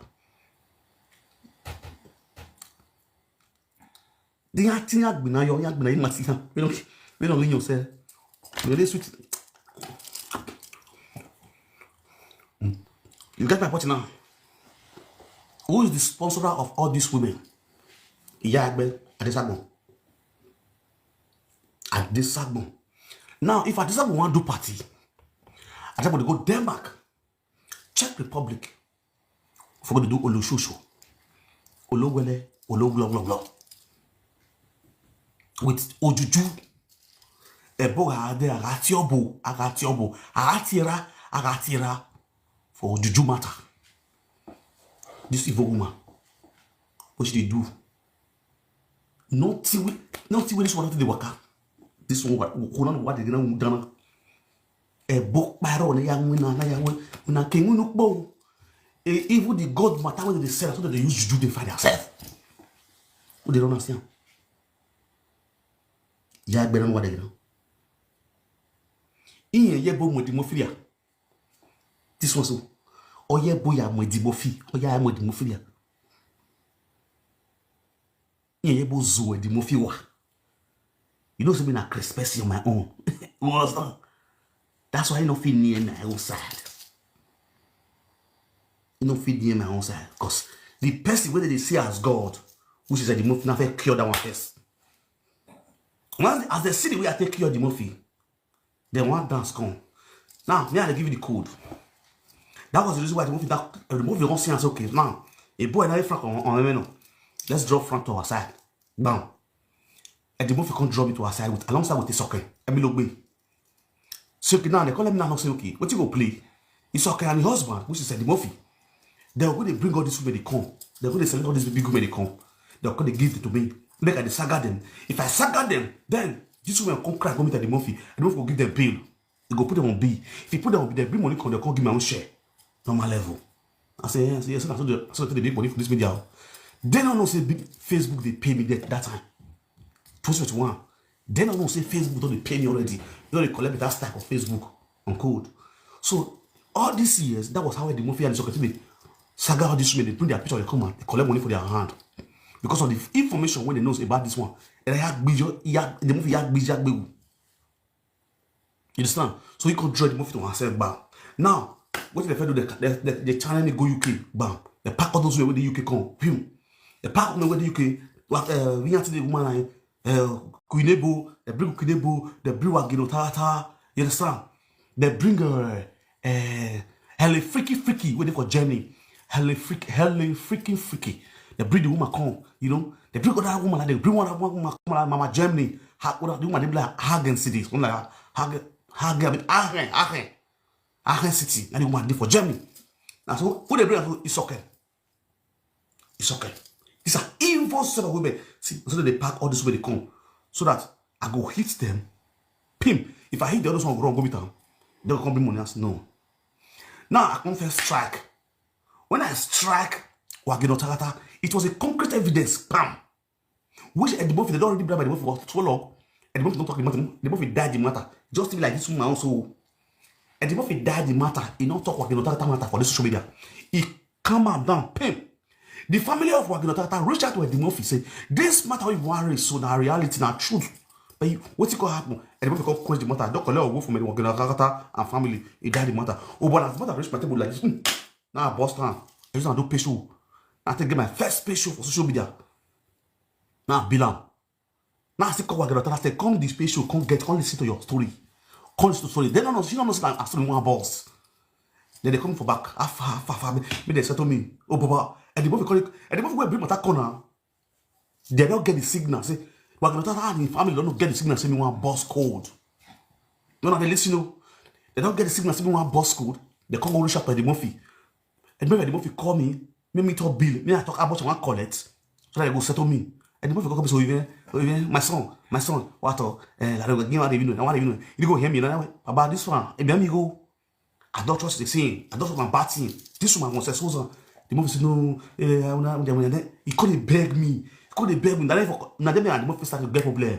The thing I been now, you been now, you must see. You know, you know, you say, you know, this sweet. You get my point now. Who is the sponsor of all these women? Iya Agbe, Adesagbon. Adesagbon. Now, if Adesagbon want do party, Adesagbon dey go Denmark, Czech Republic, for go dey do Oloshosho, Olowele, Olowlogloglo. With Ojuju, Ebo Ade, Agatiobo, Agatiobo, Agatira, Agatira, for Ojuju matter. This evil woman, what she dey do? Nothing wey nothing wey this one nothing dey waka. This one wa kò náà wà dìgbà náà dáná. Ebo kparo na ya wina na ya wina na ke winu kpo. E even the God matter wey dey sell so that they use juju dey find yourself. Who dey run am see am? Ya gbẹrẹ wà dìgbà náà. Iye ye bo mo di mo firia. This one so. Oye boya mo di mo fi. Oya mo di mo firia. Iye bo zo di mo fi wa. You know, say me na Chris Percy on my own. You understand? That's why I no fit near my own side. I no fit near my own side. Because the person whether they see as God, which is at the most, nothing cure that one first. Once, as they see the way I take care of the movie, then one dance come. Now, me, I dey give you the code. That was the reason why the movie, that, the movie won't say, "Okay, now, a boy now, Frank on, on, no. Let's draw Frank to our side." Bam. And the movie come draw me to our side with, alongside with Isoke. Emilogbe. So, okay, now they call him now, say, "Okay, what you go play?" Isoke and the husband, which is Eddie Murphy. They go dey bring all these women, they come. They go dey select all these big women, they come. They go dey give it to me. Make I dey saga them. If I saga them, then these women come cry, go meet Eddie Murphy. Eddie Murphy go give them bail. He go put them on B. If he put them on B, they bring money, come, they come give my own share. Normal level. I say, "Yes, yes, I told you, I told you they make money for this media." They don't know say big Facebook, they pay me that, that time. twenty twenty-one. They don't know say Facebook don't dey pay me already. They don't dey collect that stack of Facebook on code. So all these years, that was how the mafia and the secretary saga all these women. They bring their picture, they come and they collect money for their hand. Because of the information when they knows about this one. And I had, the movie had, you understand? So he control the movie to himself, bam. Now, what did they do? They, they, they, they channel me go U K, bam. They pack all those women with the U K come, boom. They pack them with the U K. What, uh, we had to the woman, uh, Queen Ebo, they bring Queen Ebo, they bring Wagino Tata, you understand? They bring, uh, uh, Helen Freaky Freaky, waiting for Germany. Helen Freak, Helen Freaking Freaky. They bring the woman come, you know. They bring other woman, like, they bring one woman come, like Mama Germany. Ha, what the woman, they be like Hagen City, something like that. Hagen, Hagen, I mean, Aachen, Aachen. Aachen City, and the woman dey for Germany. Now, so who they bring am to? Isoke. Isoke. These are evil set of women. See, so they pack all these women, they come. So that I go hit them. Pim. If I hit the other one, wrong, go meet them. They go come bring money. I say, "No." Now, I come first strike. When I strike Wagino Tagata, it was a concrete evidence. Bam. Which Eddie Murphy, they don't already bribe Eddie Murphy for twelve. Eddie Murphy don't talk the matter. Eddie Murphy died the matter. Just be like this woman also. Eddie Murphy died the matter. He don't talk Wagino Tagata matter for this social media. He calm am down. Pim. The family of Wagino Tagata reach out to Eddie Murphy, say, "This matter we wan raise, so na reality, na truth." But you, what it could happen? Eddie Murphy come quench the matter. Don't collect away from Wagino Tagata and family. He died the matter. Oh, but as the matter reach my table like this, hmm, now I bust down. I just do pay show. I take get my first pay show for social media. Now I bill am. Now I still call Wagero Tara, say, "Come this pay show, come get, come listen to your story. Come listen to story." They don't know, she don't know say I still one boss. Then they come for back. Afar, afar, afar. Me, me, they settle me. Oh, Baba. And the boy call it, and the boy go bring matter corner. They don't get the signal. Say, Wagero Tara and his family don't get the signal. Say me one boss code. No, no, they listen. No, they don't get the signal. Say me one boss code. They come go reach out to Eddie Murphy. And maybe Eddie Murphy call me. Make me talk bill. Me, I talk how much I want collect. So that they go settle me. And the boy go come say, "Oh, even, oh, even, my son, my son, what, uh, eh, I don't give out even know. I want even know. You go hear me now. About this one, if me go, I don't trust the thing. I don't trust my bad thing. This one, I want to expose her." The movie say, "No, eh, I wanna, I wanna," he couldn't beg me. He couldn't beg me. Now, now, then the movie start to get problem.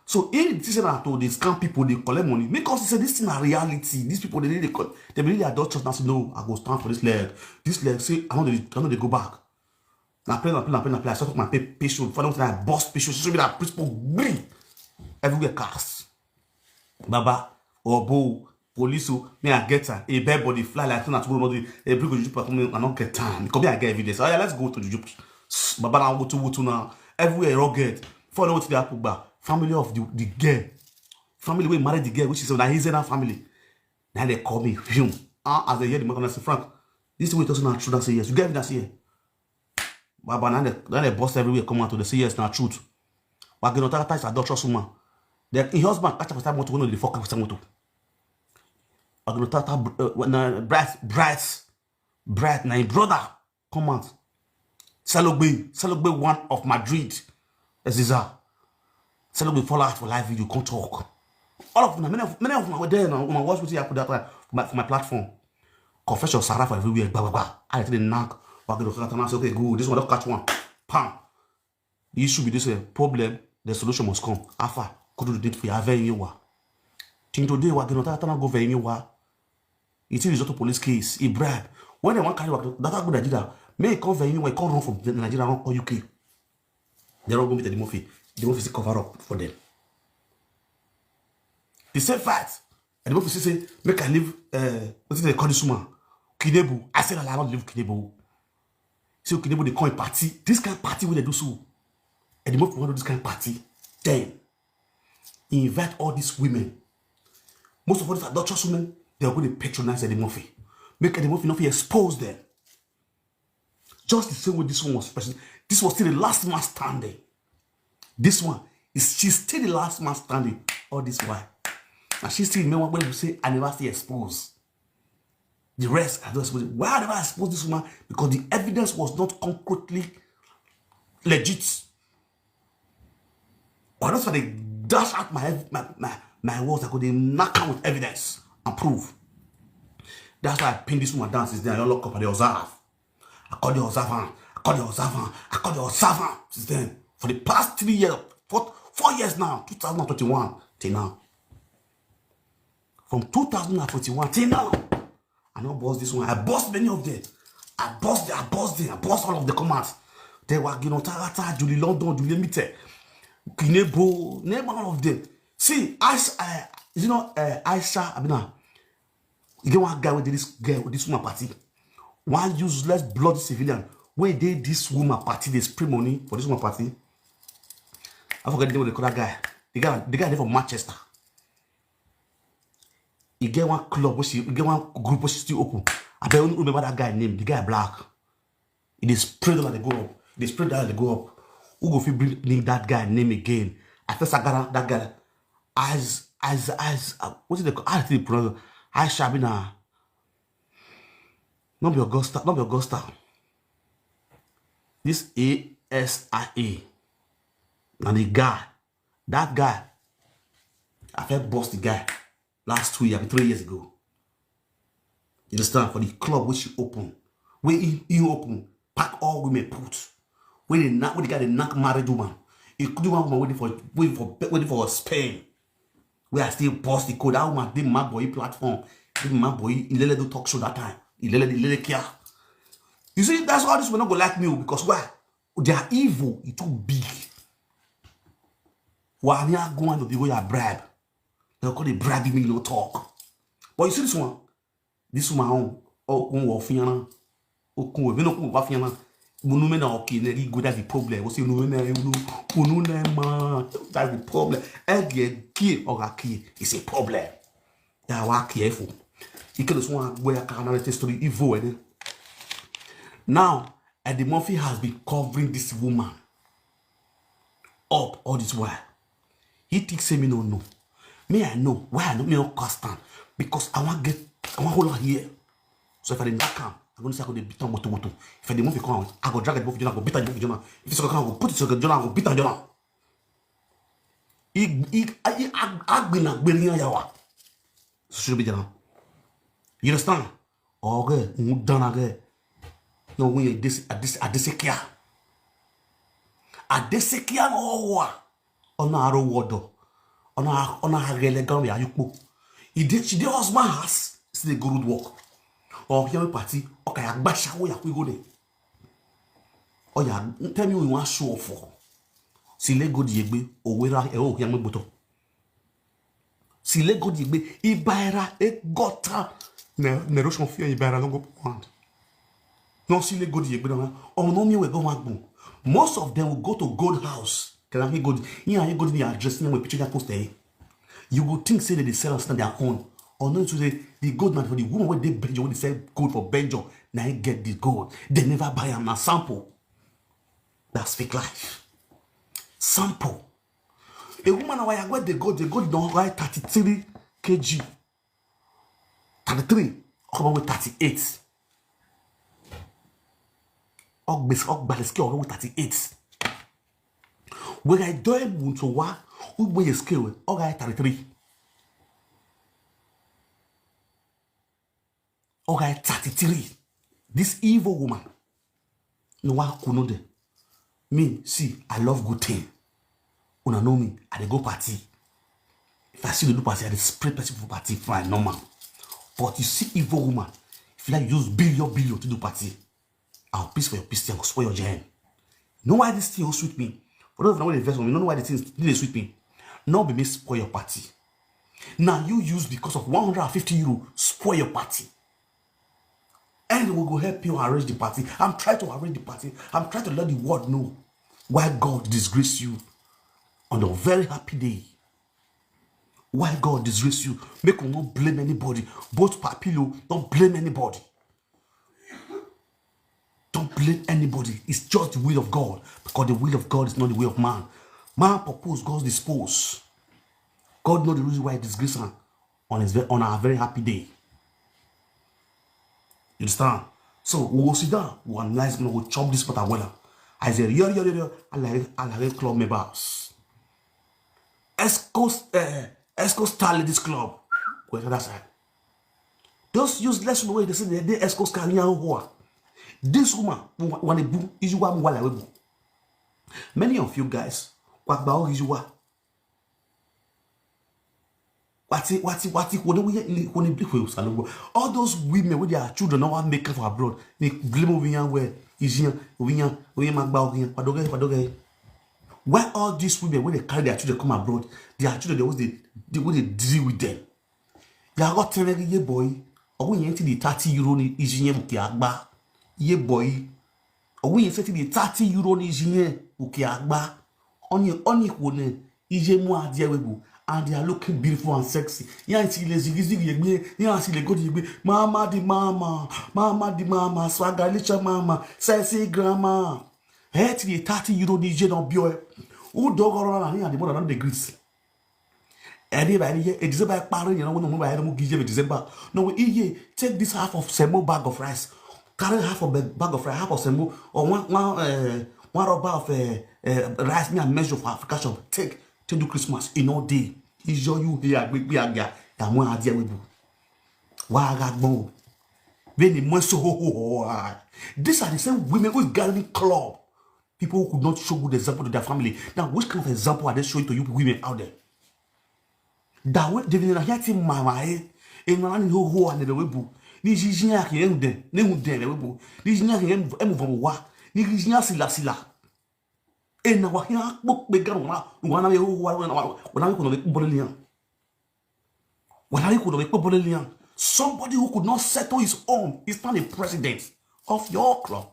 So if this is to the scam people, they collect money. Make us say this thing a reality. These people, they really, they, call, they really adult trust now. Say, "No, I go stand for this leg. This leg, say, I know they, I know they go back." Now play, now play, now play, now play. I start my pay, pay show. For them, I boss pay show. So that principal green. Everywhere cast. Baba, Obo, police, oh, me, I get her. A bed body fly like that. Tomorrow, they bring you perform. I don't get time. Come here, I get evidence. Oh, yeah, let's go to the Juju. Baba, now go to, go to now. Everywhere, rugged. For what they happen, family of the, the girl. Family, we married the girl, which is now his family. Now they call me, him. Ah, as they hear the matter, I say, "Frank, this is what you told me, true." I say, "Yes." You get evidence here? Baba, now they, now they bust everywhere, come out to the say, "Yes, na truth." But you know, that is adulterous woman. Then his husband catch up with that motor, when they fuck up with that motor. But you know, that, uh, when, uh, Bright, Bright, Bright, now his brother come out. Salogbe, Salogbe one of Madrid. Aziza. Salogbe fall out for live video, can't talk. All of them, many of, many of them were there now. When I watch what happened that time for my, for my platform. Confession, Sarah for everywhere, blah, blah, blah. I didn't knock. But you know, I say, "Okay, good. This one don't catch one." Pam. The issue with this, uh, problem, the solution must come. Alpha, could do the date for your venue. Till today, we are not go venue. It is result to police case. He bribe. When they want carry back, that go Nigeria. May he come venue, he come run from Nigeria, run or U K. They don't go meet Eddie Murphy. Eddie Murphy still cover up for them. The same fact. Eddie Murphy say, "Make I leave, uh, what is it they call this woman? Kinebu." I said, "I don't leave Kinebu." So Kinebu, they call a party. This kind of party, where they do so. Eddie Murphy want to do this kind of party. Then, He invite all these women. Most of all these adulterous women, they are going to patronize Eddie Murphy. Make Eddie Murphy not fit expose them. Just the same way this one was person. This was still the last man standing. This one is she's still the last man standing. All this while. And she still remember when you say I never see expose. The rest, I don't expose. Why I never expose this woman? Because the evidence was not concretely legit. Or that's why they dash out my my my, my words. I could knock out with evidence and proof. That's why I pin this woman down since then. I don't lock up and they observe. I call the observant. I call the observant. I call the observant since then. For the past three years, four, four years now, two thousand twenty-one till now. From two thousand twenty-one till now, I not boss this one. I boss many of them. I boss them. I boss them. I boss all of the commands. They were, you know, Tarata, Julie London, Julie Mite, Kinebo, name all of them. See, Aisha, uh, you know, uh, Aisha Abina, you get one guy with this girl with this woman party. One useless blood civilian. Where they this woman party, they spray money for this woman party. I forget the name of the other guy. The guy, the guy there from Manchester. He get one club, which he get one group, which is still open. I bet you remember that guy name. The guy black. It is spread like they go up. They spread that they go up. Who go fit bring name that guy name again? I first I got that guy. As as as uh, what is the how do you pronounce? Aisha Abina. Not be Augusta, not be Augusta. This A S I A. And the guy, that guy, I felt boss the guy last two years, three years ago. You understand? For the club which you open, where he, he open, pack all women put. Where they knock, where the guy they knock married woman. He could do one woman waiting for waiting for waiting for Spain. Where I still boss the code. That woman did my boy platform. Did my boy Ilele do talk show that time. Ilele Ilele Kia. You see, that's why this will not go like me oh, because why? They are evil, it too big. Why are you going to be where you bribe? They'll call it bribe me, no talk. But you see this one? This woman on oh kun wo fiana. Oh kun we no kun wa fiana. Unu me na okay, ne go that's the problem. We say unu me na unu unu na ma that's the problem. Again, key or key is a problem. That wa careful. You can just want where can another story evil. Now, Eddie Murphy has been covering this woman up all this while. He think say me no know. Me I know why I know me no cast am because I wan get I wan hold her here. So if I dey knock am, I go know say I go dey beat am woto woto. If I dey move come out, I go drag the move journal, I go beat am move journal. If it's come, I go put it to the journal, I go beat am journal. He he he agbina gberi yan yawa. Social media now. You understand? Okay, n dana ke. No we this this this kia. Adesekia no wa. Ona aro wodo. Ona ona hagele gan ya yupo. Ide chide husband has still go road work. Or here party. Okay, agbashawo ya kwi go de. Oh yeah, tell me we want show off for. See let go the egbe. Owera e o ya me boto. See let go the egbe. Ibaira e gota. Ne ne roshon fi ibaira no go point. No see let go the egbe na. Oh no me we go wan gbon. Most of them will go to gold house. Can I go? Yeah, you go to the address name with picture that post there. You go think say that they sell us their own. Or no to say the gold man for the woman where they Benjo when they sell gold for Benjo. Now he get the gold. They never buy am na sample. That's fake life. Sample. A woman na why I got the gold, the gold don buy thirty-three K G. Thirty-three, come on with thirty-eight. Ogbes ogbaleski ọ̀rọ̀ with thirty-eight. When I do him to wa, we weigh a scale, okay, thirty-three. Okay, thirty-three. This evil woman. No one could know them. Me, see, I love good thing. Una know me, I dey go party. If I see the do party, I dey spray person for party, fine, normal. But you see evil woman, if you like use billion billion to do party, I'll piss for your piss and go spoil your gen. Know why this thing don't sweet me? For those of you wey dey vex for me, no know why the thing dey sweet me. No be me spoil your party. Now you use because of one hundred fifty euro spoil your party. And we go help you arrange the party. I'm trying to arrange the party. I'm trying to let the world know why God disgrace you on a very happy day. Why God disgrace you? Make you not blame anybody. Both papilo, don't blame anybody. Don't blame anybody. It's just the will of God, because the will of God is not the will of man. Man propose, God dispose. God know the reason why he disgrace am on his ve- on our very happy day. You understand? So we will sit down, we will analyze, we will chop this matter well. I say, yo, yo, yo, yo, I like, I like club members. Esco, uh, Esco Star Ladies Club. Go to that side. Those useless women, they say they, they Esco Star Ladies Club. This woman, when they boom, is you one while I will boom. Many of you guys, what about you are? Wati, wati, wati, kò ní wúyẹ́, kò ní bí kò sàlùkò. All those women with their children now make for abroad. Ni blame oviyan where is yan, oviyan, oviyan magba oviyan, padoge, padoge. Why all these women, when they carry their children come abroad, their children, they always, they, they, when they deal with them. They are got ten ye boy. Or when you enter the thirty euro ni is yan mukiagba. Ye boy. Or when you enter the thirty euro ni is yan mukiagba. Only, only one. Ije mu adie webu, and they are looking beautiful and sexy. Yan si le zigi zigi yegbe, yan si le godi yegbe. Mama di mama, mama di mama, swagalicha mama, sexy grandma. Hey, ti the thirty euro di je no bio. Who dogoro na ni and the mother don dey greet. Any by any year, a December party, you know, when we buy December. No, we iye, take this half of semo bag of rice, carry half of the bag of rice, half of semo, or one one uh, one rubber of uh, uh, rice. Me and measure for Africa shop. Take to do Christmas in all day. Is your you here? We be aga. That one idea we do. Why I got more? When the money so ho ho ho. These are the same women who is gathering club. People who could not show good example to their family. Now, which kind of example are they showing to you women out there? That way, they will not hear mama eh. And no one who who and the webu. Ni jijinya ki em de, ne hu de webu. Ni jijinya ki em em wa. Ni jijinya sila sila. And now here kpok be gan wa, wa na we who wa na we kono be bolelian. Wa na we kono be bolelian. Somebody who could not settle his own is not a president of your club.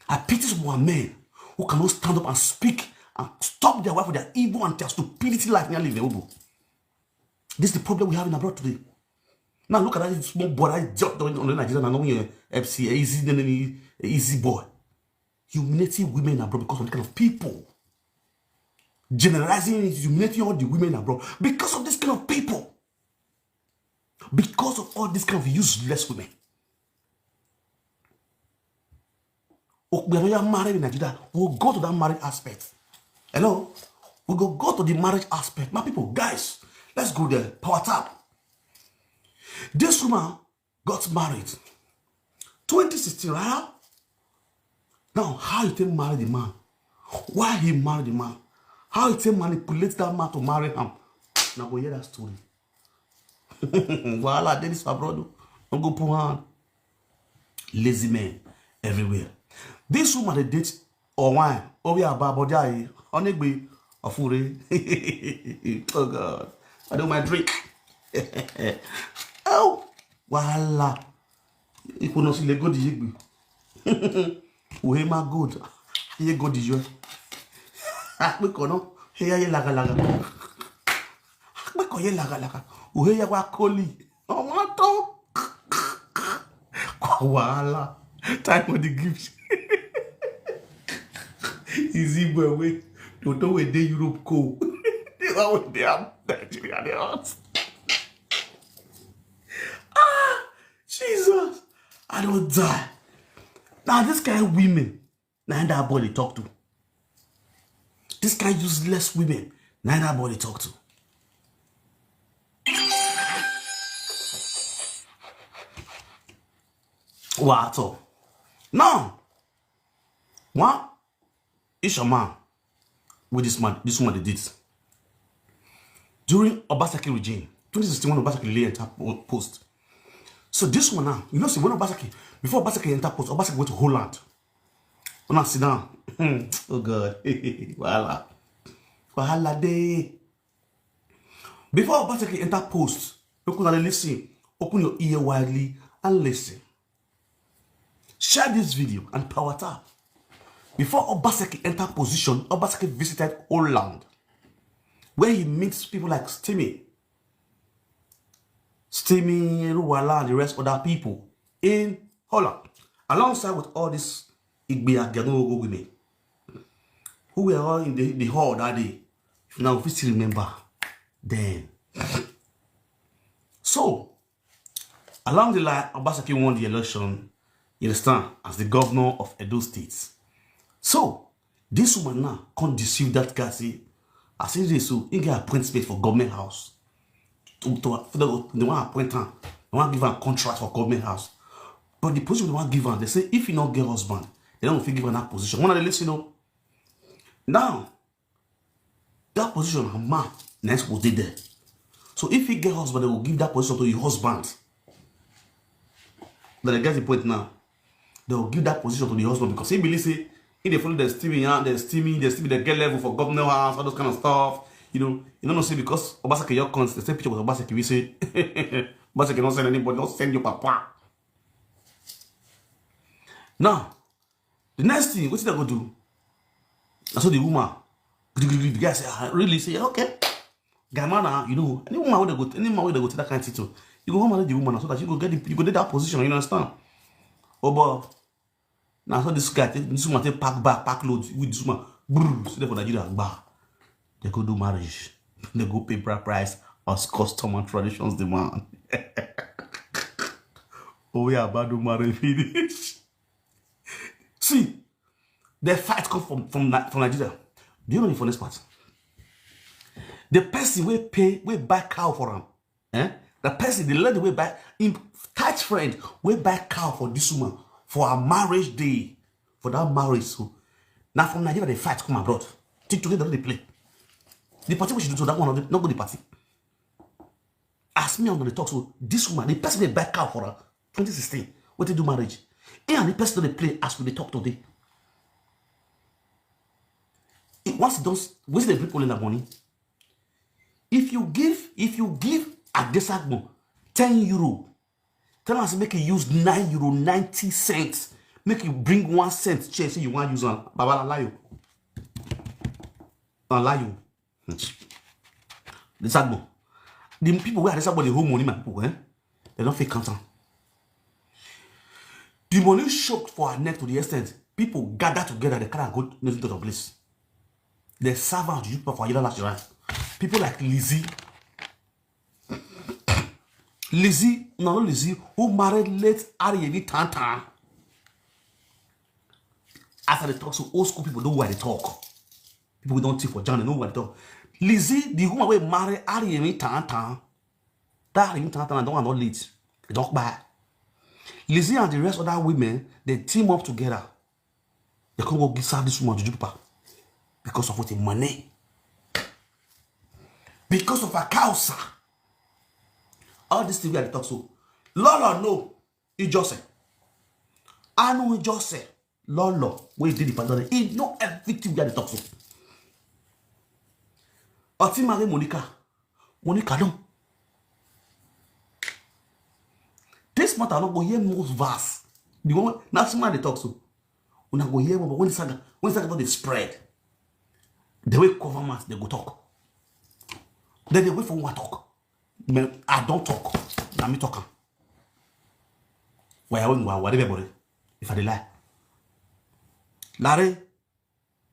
I pity some men who cannot stand up and speak and stop their wife with their evil and their stupidity life. This is the problem we have in abroad today. Now look at that small boy that just on the Nigeria and knowing F C easy than any easy boy. Humiliating women abroad because of the kind of people. Generalizing, humiliating all the women abroad because of this kind of people. Because of all these kind of useless women. Okpero ya marry in Nigeria. We'll go to that marriage aspect. Hello? We go go to the marriage aspect. My people, guys, let's go there. Power tap. This woman got married. Twenty sixteen, right? Now, how you take marry the man? Why he marry the man? How you take manipulate that man to marry him? Now go hear that story. Wahala dey this abroad o. No go put hand. Lazy men everywhere. This woman dey date or wine. Obi aba body aye. Onegbe ofure. Oh God. I do my drink. Oh, wahala. Ipo no si le go di yegbe. Ohe ma good. Ye go di yo. Akpe kono. He ya ye laga laga. Akpe ko ye laga laga. Ohe ya wa koli. Ọmọ tó. Kwa wahala. Time for the gift. Easy boy wey. Toto wey dey Europe ko. The one wey dey am Nigeria dey hot. Ah, Jesus. I don die. Now this kind of women. Na that boy dey talk to. This kind useless women. Na that boy dey talk to. Wow, at all. Now, one Ishaman with this man, this woman they did. During Obasaki regime, twenty sixteen when Obasaki lay enter post. So this one now, you know, see when Obasaki, before Obasaki enter post, Obasaki went to Holland. When I sit down, oh God, wahala, wahala day. Before Obaseki enter post, make una listen. Open your ear widely and listen. Share this video and power tap. Before Obaseki enter position, Obaseki visited Holland. where he meets people like Steamy, Steamy, Ruwala, and the rest other people in Holland, alongside with all this Igbe Aganogo women who were all in the, the hall that day. If now, if you still remember, then. So, along the line, Obaseki won the election, you understand, as the governor of Edo State. So, this woman now can't deceive that guy. Say, I say this, so he get appointment for government house. To, to, for the, they want to appoint her. They want to give her a contract for government house. But the position they want to give her, they say if you not get husband, they don't fit give her that position. One of the list, you know. Now, that position, her man, next will dey there. So if he get husband, they will give that position to your husband. But I get the point now. They will give that position to the husband because he believe say if they follow the steaming, yeah, the steaming, the steaming, they get level for governor house, all those kind of stuff. You know, you don't know say because Obaseki your cons, the same picture with Obaseki, we say Obaseki don't send anybody, don't send your papa. Now, the next thing, what did I go do? I saw the woman. The guy said, "Ah, really?" Say, "Okay." Guy man, ah, you know, any woman wey dey go, any man wey dey go take that kind of thing to, you go come marry the woman so that you go get the, you go get that position, you understand? Oh, but now so this guy, take- this woman take pack back, pack load with this woman. Brrr, sit there for Nigeria, gba. They go do marriage. They go pay bride price as custom and traditions demand. Oh, yeah, about do marriage finish. See, the fight come from from Ni- from Nigeria. Do you know the funniest part? The person wey pay, wey buy cow for am, eh? The person, the lady wey buy, him tight friend wey buy cow for this woman for her marriage day, for that marriage. So now from Nigeria, the fight come abroad. Till today, they no dey play. The party we should do so, that one no go the party. As me on the talk, so this woman, the person wey buy cow for her twenty sixteen, wey take do marriage, he and the person don dey play as we dey talk today. It, once it don, wetin dey bring only na money. If you give, if you give Adesagbon ten euro, tell am say make you use nine euro ninety cents, make you bring one cent share say you wan use am. Baba, na lie o. Na lie o. Adesagbon. The people wey Adesagbon dey hold money, my people, eh? They don't fit count am. The money shook for her neck to the extent people gather together, they carry am go nothing to the place. They serve out you for Ayila last year. People like Lizzie. Lizzie, no, no, Lizzie, who married late Ariyemi Tantan. As I dey talk, so old school people know why they talk. People wey don thief for Jan, they know why they talk. Lizzie, the woman wey marry Ariyemi Tantan, that Ariyemi Tantan, I don't want not late. They don't buy. Lizzie and the rest of that women, they team up together. They come go give, serve this woman juju papa because of what, the money. Because of her cow, sir. All this thing we are talk so. Lolo, no. Ijose. Anu Ijose. Lolo. Wey dey the pastor. He know everything we are talk so. Oti marry Monica. Monica, no. This matter no go hear most verse. The one now, small dey talk so. Una go hear more, but when the saga, when the saga don dey spread, the way cover mouth, they go talk. Then they wait for one talk. Man, I don't talk. Na me talk am. Why I win? Why, why they bore? If I dey lie, Larry,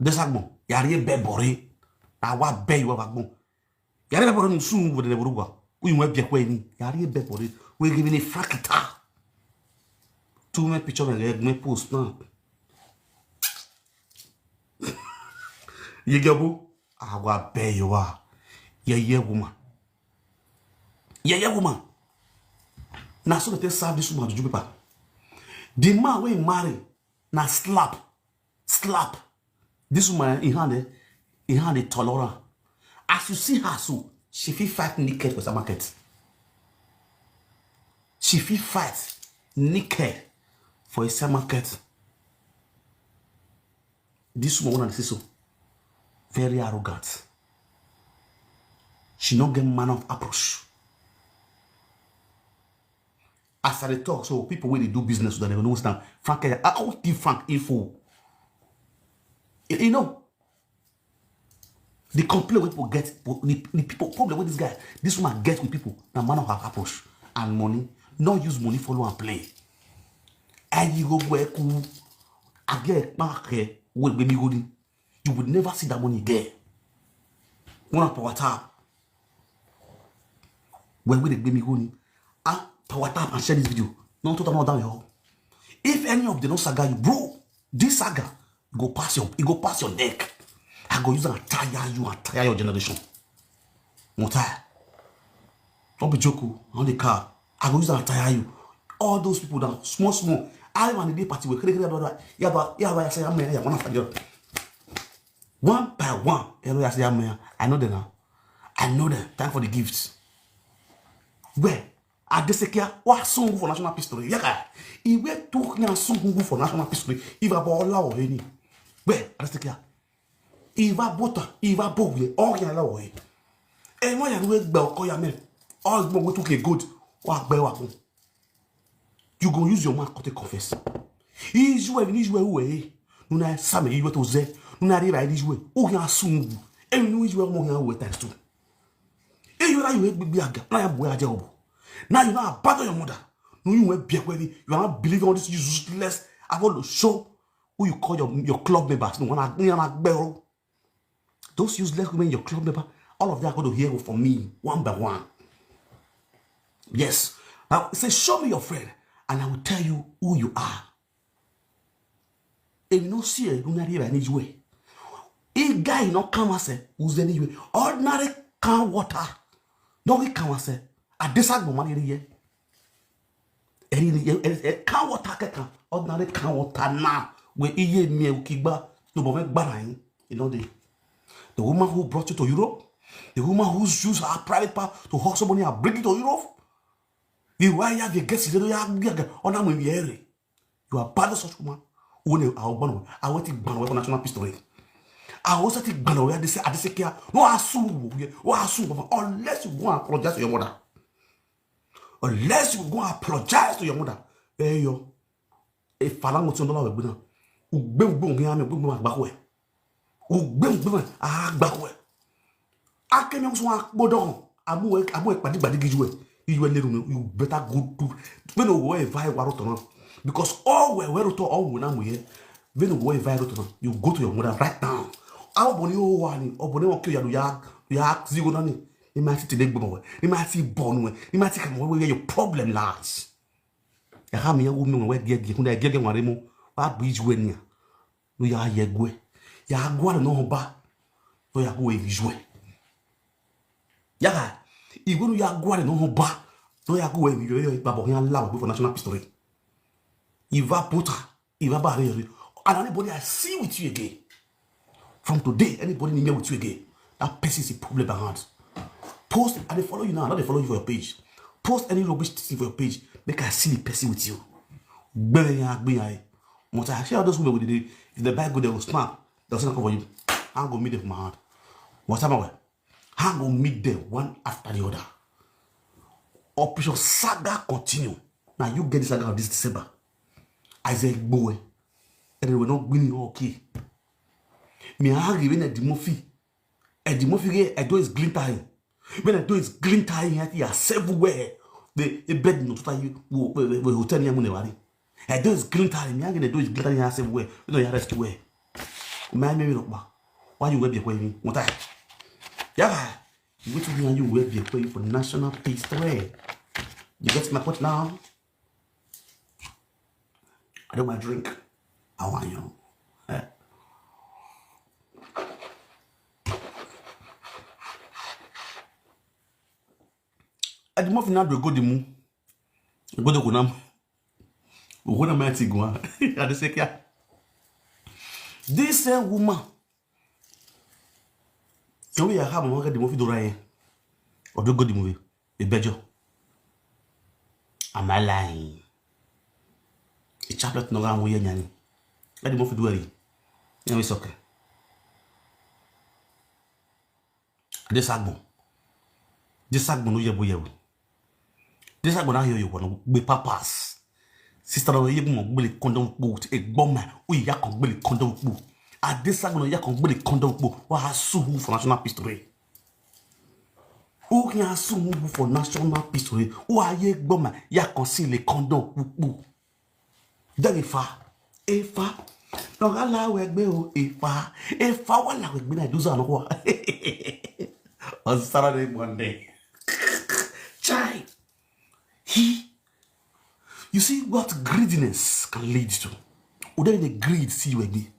Adesagbon, yari be bore. Na wa be you have agbon. Yari be bore no sun wo de buruwa. Uyu we bi ekwe ni. Yari be bore. We give me frakita. Two me picture me, me post now. Ye gabu. Awa be you are. Yeah, yeah, woman. Yeah, yeah, woman. Now so they serve this woman to Jupiter. The man wey marry, na slap, slap. This woman in hand, eh, in hand, a tolerant. As you see her so, she fit fight naked for the market. She fit fight naked for a market. This woman, una dey see so, very arrogant. She no get manner of approach. As I dey talk, so people wey dey do business with them, they go know stand. Frank, I go give Frank info. You, you know, The complaint wey people get, the, the people problem wey this guy, this woman get with people, na man of her approach and money. No use money follow and play. Ayi gbogbo ẹ kú, agẹ ẹ pa kẹ, wo egbe mi go ni. You will never see that money again. One up our tap. Where will egbe mi go ni? Ah, power tap and share this video. No, total no down your. If any of them no saga you, bro, this saga go pass your, it go pass your neck. I go use and tire you and tire your generation. Mota. Don't be joke o, on the car. I go use and tire you. All those people down, small, small. I want the party with kere kere blah, blah. Yeah, but yeah, but I say I'm here. One after the other. One by one. Hello, I say I'm here. I know them now. I know them. Thank for the gifts. Where? Adesekia, wa sungu for national history. Yaka. Iwe tuk na sungu for national history. Iva bola o heni. Where? Adesekia. Iva bota, iva bowie, all ya la o he. E mo ya ruwe gba oko ya me. All mo we took a good. Wa gbe wa kun. You go use your mouth to take confess. Ijue ni ijue uwe. Nuna same ijue to ze. Nuna riba ijue. O ya sungu. E ni ijue mo ya uwe times two. E yo la yo gbigbi aga. Na ya boy aje obo. Now you now abandon your mother. No, you went back with it. You are not believing all this useless. I want to show who you call your, your club members. No, one, one, one, those useless women, your club member, all of them are going to hear from me one by one. Yes. Now say, show me your friend, and I will tell you who you are. If you no see a lunar here anywhere, a guy no come and say, who's anywhere? Ordinary can water. No, he come and say, I disagree money here. Any can water can ordinary can water now. We iye me ukigba no bo me gbara yin. You know the the woman who brought you to Europe, the woman who used her private part to hustle money and bring you to Europe. You why you have the guest you don't have on a movie. You are bad such woman. Who ne our one. I want to ban away for national history. I also think ban away. They say I say care. No, I sue. Oh, I sue. Unless you go and apologize to your mother. Unless you go and apologize to your mother. Hey yo. If I don't want to know, we gonna. Ugbe ugbe ngi ame ugbe ugbe agbakwe. Ugbe ugbe agbakwe. Akemi nso akpodo. Amu e amu e padi padi gijwe. Iwe leru no, you better go do. We no we vai waro tono. Because all we we to all we na mu ye. We no we vai ro tono. You go to your mother right now. Awo boni o wa ni, o boni o ke ya ya ya zigo na ni. Ni ma ti tele gbon we. Ni ma ti bonu we. Ni ma ti kamo we where your problem lies. Ya ha mi ya wo mi we die die. Kuna die die wa re mo. Wa bi ju we ni. No ya ye gwe. Ya gwa no ba. No ya go we ju we. Yaga, iwe no ya gware no ho ba. No ya go we yo yo babo ya la we for national history. Iva puta, iva ba re. And anybody I see with you again, from today, anybody near with you again, that person is a problem at hand. Post, and they follow you now, not they follow you for your page. Post any rubbish thing for your page, make I see the person with you. Gbe ya, gbe ya. Mota, share all those women with the day. If they buy good, they will snap. They'll snap for you. I go meet them for my hand. What's up, my way? How go meet them one after the other? Operation saga continue. Now you get the saga of this December. Isaiah Igbowe. And they were not winning okay. Me I give in Eddie Murphy. Eddie Murphy here, Edo is glittering. When Edo is glittering here, he has everywhere. The a bed no total you will hotel near Munewari. Edo is glittering. Me I give Edo is glittering here everywhere. You know you rescue where. My name is Why you will be going? What I? Yeah. Which one you will be going for national peace threat? You get my point now? I don't want drink. I want you. Eh. Eddie Murphy na do go di mu. Go di go na. Go na ma ti go. I dey say kia. This same woman. Can we have a Eddie Murphy do right? Or do go di movie? Ibejo. Am I lying? A chaplet no ga wo ye nyani. Eddie Murphy do eri. Anyway, it's okay. This agbon. This agbon no yebo yebo. This agbon na yo yo no be papas. Sister no yebo mo gbele condom po e gboma. O ya kon gbele condom po. Adesagona ya kan gbé le condom púpọ̀. Wọ́n á sue who for national peace today? Who can sue who for national peace today? Who are you gbọ́mà ya kan sí le condom púpọ̀? Dẹ́rẹ̀ fa, efa, lọ́gá láwọ̀ ẹgbẹ́ o, efa, efa wà láwọ̀ ẹgbẹ́ náà, ìdúsọ̀ àná wà. On Saturday, Monday. Chai, he, you see what greediness can lead to? Udari the greed see you again.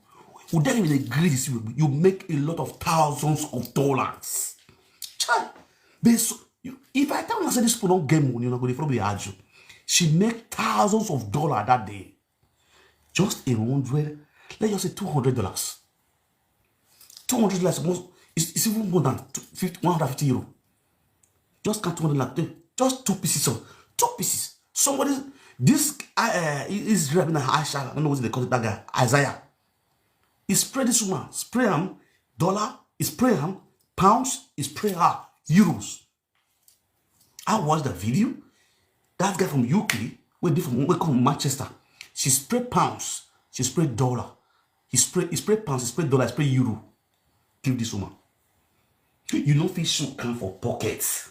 Udari the greed see you again. You make a lot of thousands of dollars. Chai, they so, you, if I tell you say this people don't get money, you not going to probably argue. She make thousands of dollars that day. Just a hundred, let's just say two hundred dollars. Two hundred dollars, most, it's, it's even more than two- fifty, one hundred fifty euro. Just count two hundred dollars, just two pieces of, two pieces. Somebody, this uh, Israel bin Aisha, I don't know what they call it, that guy, Isaiah. He spray this woman, spray him, dollar, he spray him, pounds, he spray her, euros. I watched the video. That guy from U K, we be from, we come from Manchester. She spray pounds, she spray dollar. He spray, he spray pounds, he spray dollar, he spray euro. Give this woman. You know, fish should come for pockets.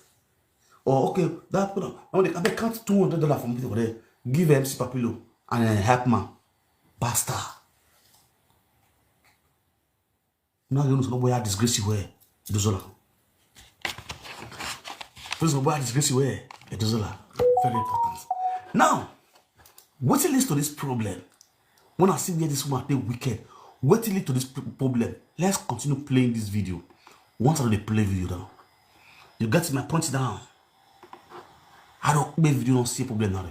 Oh, okay, that put on. I want to count two hundred dollars from people there. Give M C Papillo and uh, help man. Bastard. Now you know somebody had disgrace you where it was all. First of all, disgrace you where it was all. Very important. Now, what leads to this problem? When I see where this woman they wicked, what lead to this pr- problem? Let's continue playing this video. Once I dey play video now, you get my point down. I don't make video don't see a problem now.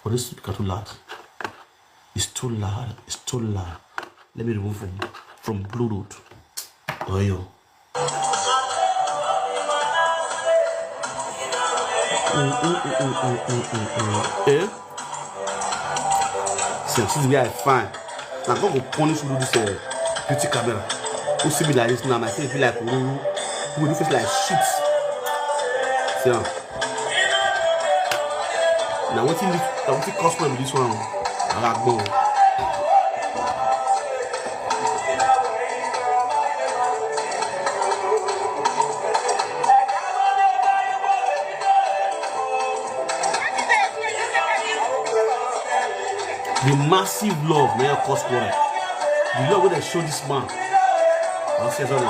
But this speaker too loud. It's too loud. It's too loud. Let me remove from from Bluetooth. Oh yo. Mm, mm, mm, mm, mm, mm, mm, mm. Eh? See, see the way I fine. Now God go punish you this uh, beauty camera. Who see me like this now? My face be like ooh, who do face like shit. See now. Now what you now what you cause for this one? Alagbon. The massive love na your cause quarrel. The love wey dem show this man. I'll say something.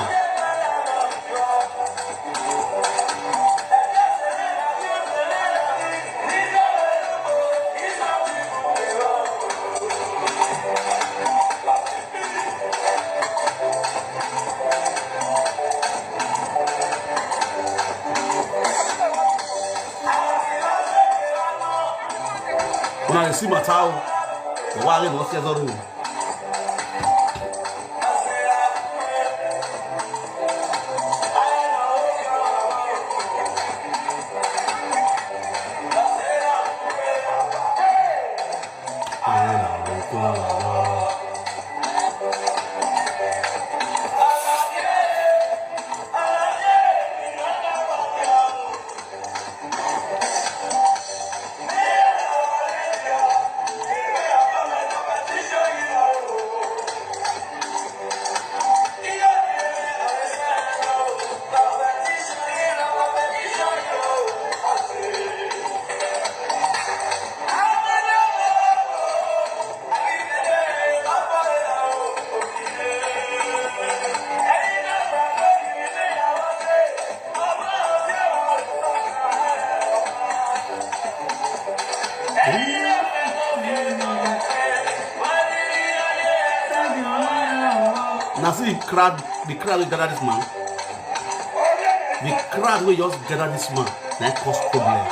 Una dey see matter o. Wale no see zoro. Now see the crowd, the crowd wey gather this man. The crowd wey just gather this man, na cause problem.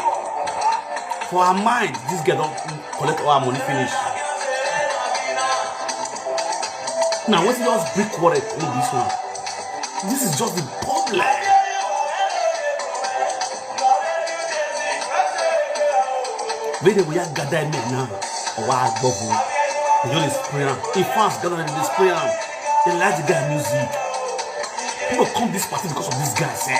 For her mind, this girl don collect all her money finish. Now wetin just break quarrel with this one? This is just the problem. Wey dey we are gather men now. Owa Agbogu. They just dey spray am. In fans gather dey spray am. They like the guy music. People come this party because of this guy sef.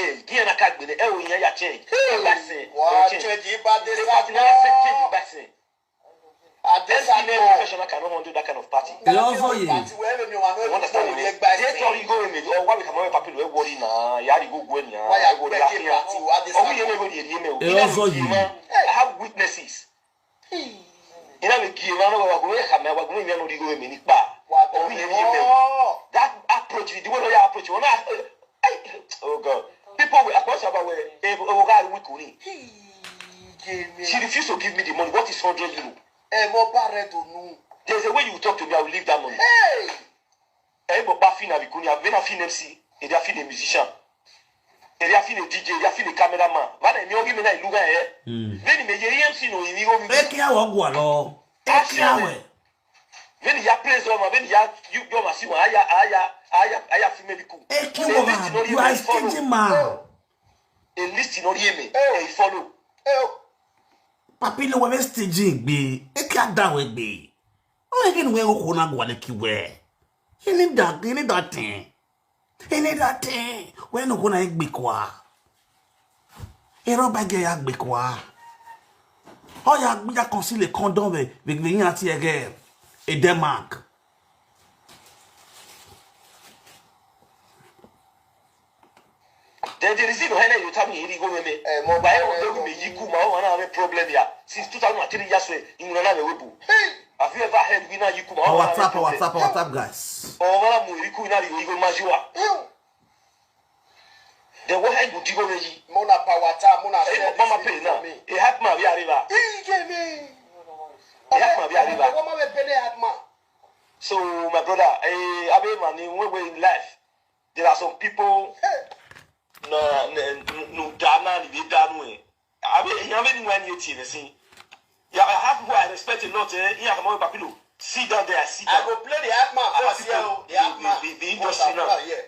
change. Gi ya na ka gbene, e o yan ya change. Hey, wa change, ba de sa. Party na se change ba se. Adesa MC na professional cannot handle that kind of party. Elozo ye. You understand me? They tell you go me. Oh, why we come on papi lo worry na. Ya ri go go ni. Why ya go ya fi ya. Oh, we ne go di ri me. Elozo ye. I have witnesses. Ina me gi ma no wa go me ka me wa go me no ri go me ni pa. Oh, we ne ri me. That approach, the way you approach, you na, oh God. People will approach about where e o ga wi kuni. She refused to give me the money. What is hundred euro? E mo ba re to nu. There's a way you talk to me, I will leave that money. Hey! E mo pa fina bi kuni, a vena fin MC, e dia fin musician. E dia fin DJ, e dia fin cameraman. Va na mi o gi me na iluga e. Veni me ye MC no imi go mi. E ki a wo gwa lo. E ki a we. Veni ya praise o ma, veni ya you go ma si wa aya aya aya aya fi me bi ku. E ki wo ma, you are stingy man. E listen no ri me. E follow. Papi lo we stage gbe. E ki a da we gbe. O e ke nu we o ko na gwa le ki we. Ini da, ini da tin. Ini da tin. We no ko na e gbe kwa. E ro ba ge ya gbe kwa. O ya gbe ya conceal le condom we, we, we yin ati ege. E Denmark. Then the reason why you tell me iri go me. Eh, mo ba e o do me yiku ma o na me problem ya. Since two thousand three years we, in na me webu. Hey! Have you ever heard we na yiku ma o na me WhatsApp, problem? WhatsApp, WhatsApp, guys. O na mo yiku na ri go majua. Then what head would you go me yi? Mo na pa WhatsApp, mo na share. Mama pay na. E help ma we arriba. Ije me. E help ma we arriba. Mama we pele help ma. So my brother, eh, abe man, in one way in life, there are some people na na no da na ni be da no eh. Abe, you have anyone you tea the same. Yeah, I have people I respect a lot eh. Yeah, come on, Papilo. Sit down there, sit down. I go play the Akma. I have boss here, people, oh, the the, Akma. The, the, the industry now. Yeah.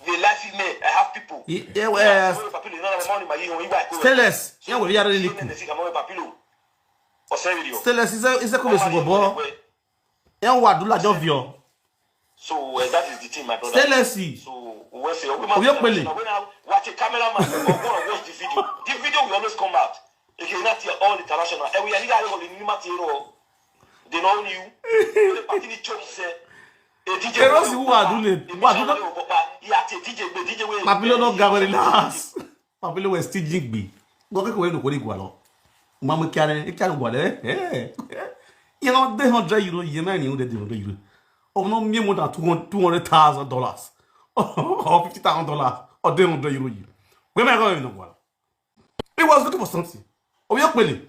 They like me. I have people. Ye- yeah, well, Papilo, you know, money, my you know, you buy. Stainless. Yeah, we are really cool. They see, come on, Papilo. Osiriyo. Stainless is a is a cool boy. Yeah, what do la jovio. So uh, that is the thing, my brother. Stainless. So we say we must. Oyo pele. When I watch a cameraman, or go and watch the video. The video will always come out. If you not here all international, and we are here all in Matiro. They know you. The party the church say. A D J. Eros who are do le. Who are do le. Yeah, a D J, the D J way. Papilo no gawe last. Papilo we still jigbi. Go ke ko we no ko ni gwa lo. Mama, carry, carry what? Eh? Eh? You know, the hundred euro, you know, you know, the hundred euro. Oh, no, me more than two hundred, two hundred thousand dollars or fifty thousand dollars or the hundred euro. Where am I going to go? He was looking for something. Oh, you pay.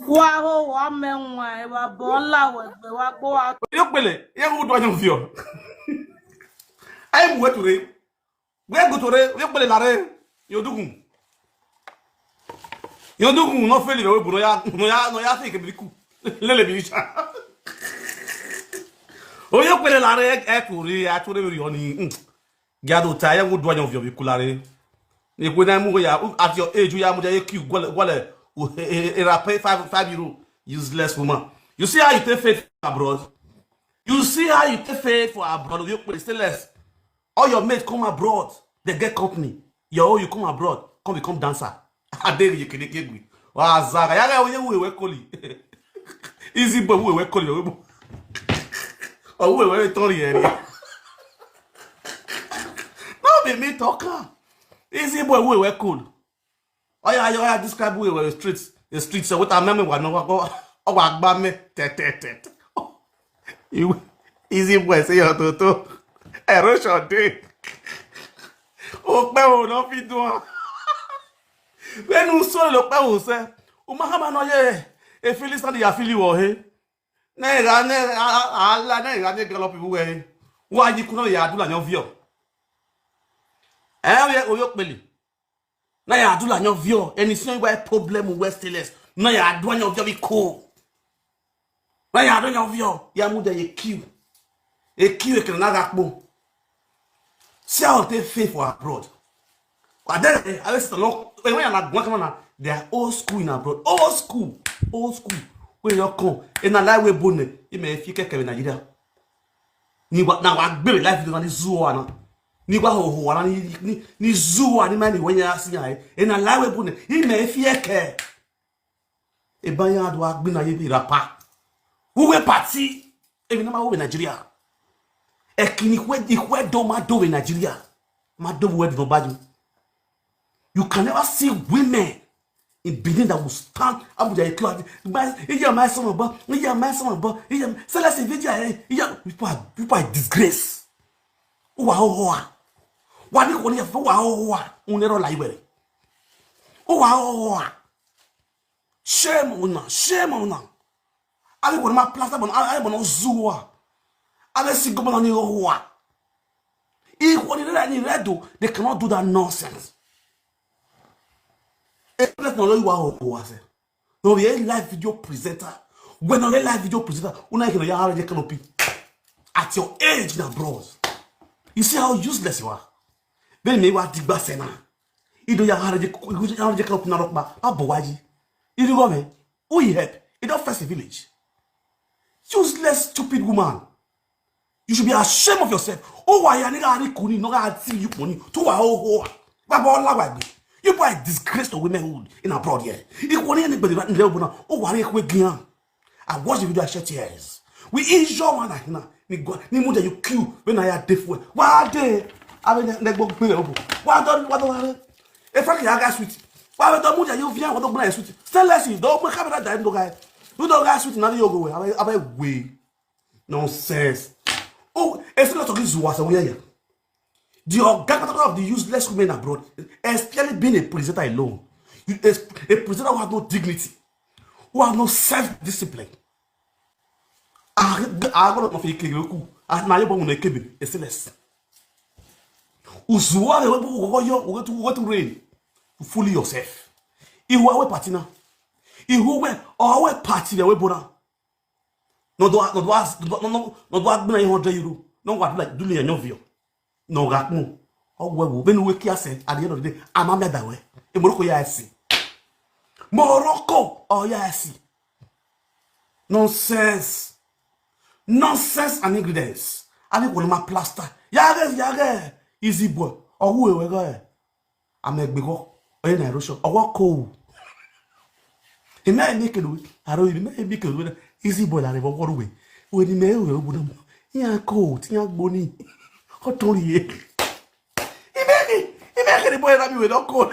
Wa ho wa me nwa e wa bo la we gbe wa gbo wa. You pay. You go do anything for you. I am wet today. We go today. You pay la re. You do. You do no feel we bu no ya no ya no ya think be ku. Lele bi cha. Oh, you pay la re e today. I today we on. Gado ta ya go do anything for you kulare. Ni go na mu ya at your age ya mu ya queue gwale gwale. E ra pay five five euro. Useless woman. You see how you take faith abroad? You see how you take faith for abroad? You pay stainless. All your mates come abroad, they get company. Your own, you come abroad, come become dancer. Aderi yekedekegwi. Wazaga. Yaga onye uwe we koli. Easy boy uwe we koli. Or uwe we tori eri. No be me talk am. Easy boy uwe we koli. Oya, oya, oya, describe uwe we street. The street. So what I mean, what no, what, what, what, what, me, te, te, te, te. You, easy boy, say your toto. Erosion dey. O pe o no fit do am. When you so lo pe o se. O ma ha ma no ye. E feel stand ya feel wo he. Ne ga ne ala ne ga ne gallop bu we. Wa yi ku no ya du la nyo vio. Eh, o ye o yo pele. Na ya du la nyo vio. Eni si wa problem we stainless. Na ya du la nyo vio bi ko. Na ya du la nyo vio. Ya mu de ye queue. E queue e kena ga po. See how they fail for abroad. But then, eh, I was long. When I like one, they are old school in abroad. Old school. Old school. When you come, in a lie we bone, you may feel keke in Nigeria. Ni wa na wa gbere life na ni zuo ana. Ni wa ho ho ana ni ni, ni zuo ani mani wenya asi ya. E na lie we bone. He may feel ke. E ban ya do agbina ye bi rapa. Who we party? E bi na ma we Nigeria. E kini we di we do ma do we Nigeria. Ma do we do ba you. You can never see women in Benin that will stand up with their cloth. But iya my son, but iya my son, but iya selasi video. Iya people are, people are disgrace. Uwa ho ho. Wa ni ko ni fo wa ho ho. Un ero la iwere. Uwa ho ho. Shame on una, shame on una. Abi ko ma plaster bon, abi bon zuwa. Abi si go bon ni ho ho. If what they need to do, they cannot do that nonsense. Let's not you are who was it. No, we a live video presenter. When a live video presenter, una can ya have a canopy. At your age now, bros. You see how useless you are. Then me what digba sena. You do ya have a canopy na rock ba. Abo waji. You do go me. Who you help? You don't face the village. Useless, stupid woman. You should be ashamed of yourself. Oh, why you nigga are kuni no ga see you money. To wa ho ho. Baba Olawagbe. You boy disgrace to womanhood in abroad here. If one anybody right in the open, oh, why you quick gian? I watch the video, I shed tears. We is your one like na. Ni go ni mu de you queue when I had deaf way. Why dey? I mean, they go pay open. Why don't, why don't? If I can, I got sweet. Why don't mu de you via what don't sweet? Stainless is don't make camera die no guy. You don't got sweet na you go away. I I way. Nonsense. Oh, it's not talking Zuwa so yeah. The organic of the useless women abroad, especially being a presenter alone. You, a, a presenter who has no dignity, who has no self-discipline. I I got nothing to kill you. I now you want to kill me. It's less. Uzuwa the way we go yo, we go to we go to rain. Fully yourself. Ihu awe party na. Ihu we awe party the way bona. No do no do as no no no no do agbina hundred euro. No wa do like do le yan vio. No ga kun. O we wo benu we ki ase at the end of the day. Ama me da we. E mo ko ya ese. Morocco o ya ese. Nonsense. Nonsense and ingredients. Abi ko ma plaster. Yage yage. Easy boy. O wu ewe go e. Amegbego. Oye na erosho. Owo ko. Ime emi kedu. Aro ime emi kedu. Easy boy la revo woru we. We ni me we obu na mo. Ya ko ti ya gbo ni. O tori ye. Ime emi ime kedu boy na mi we don ko.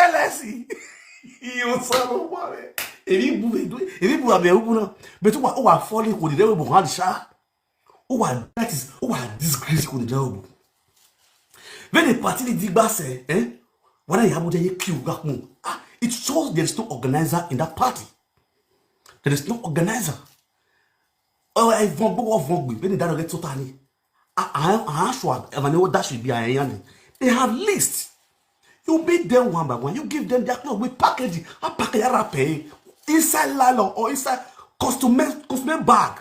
Jealousy. You son of a. If you move, if you move, I'm a woman. But who are falling with the devil behind the sha? Who are, that is, who are disgracing with the devil? When the party the digba say, eh? When I have to kill Gakmo, ah, it shows there is no organizer in that party. There is no organizer. Oh, I von go of von when that get totally. I I I sure I know that should be a. They have list. You beat them one by one. You give them their clothes with packaging. A package a pay inside nylon or inside customer customer bag.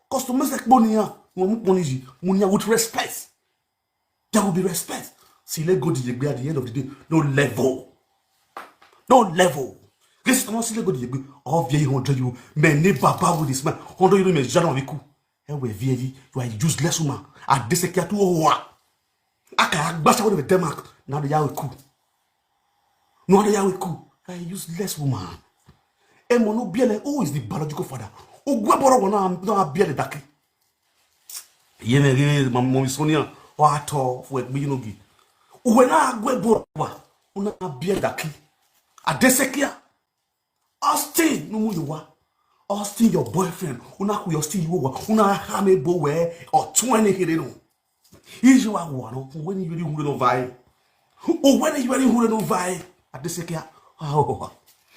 Customer like money, money, money with respect. There will be respect. See, let go the yegbe at the end of the day. No level. No level. This is not see, let go the yegbe. All very hundred you men need baba with this man. Hundred you men jana wiku. Ewe very, you are a useless woman. At this secure to owa. Aka gbasa with the Denmark. Now they are cool. No, they are cool. You are a useless woman. Emo no biele. Who is the biological father? Ogwa boro wana no biele daki. Yeme gini mami Sonia. Wato fwe mi no gi. Uwe na agwe boro wa. Una biele daki. Adesekia. Austin no mu yuwa. Austin your boyfriend. Una ku Austin yuwa. Una ha me bo we. O twenty here no. Iji wa wa no. When you really hure no vai. O when you really hure no vai. Adesekia. Oh.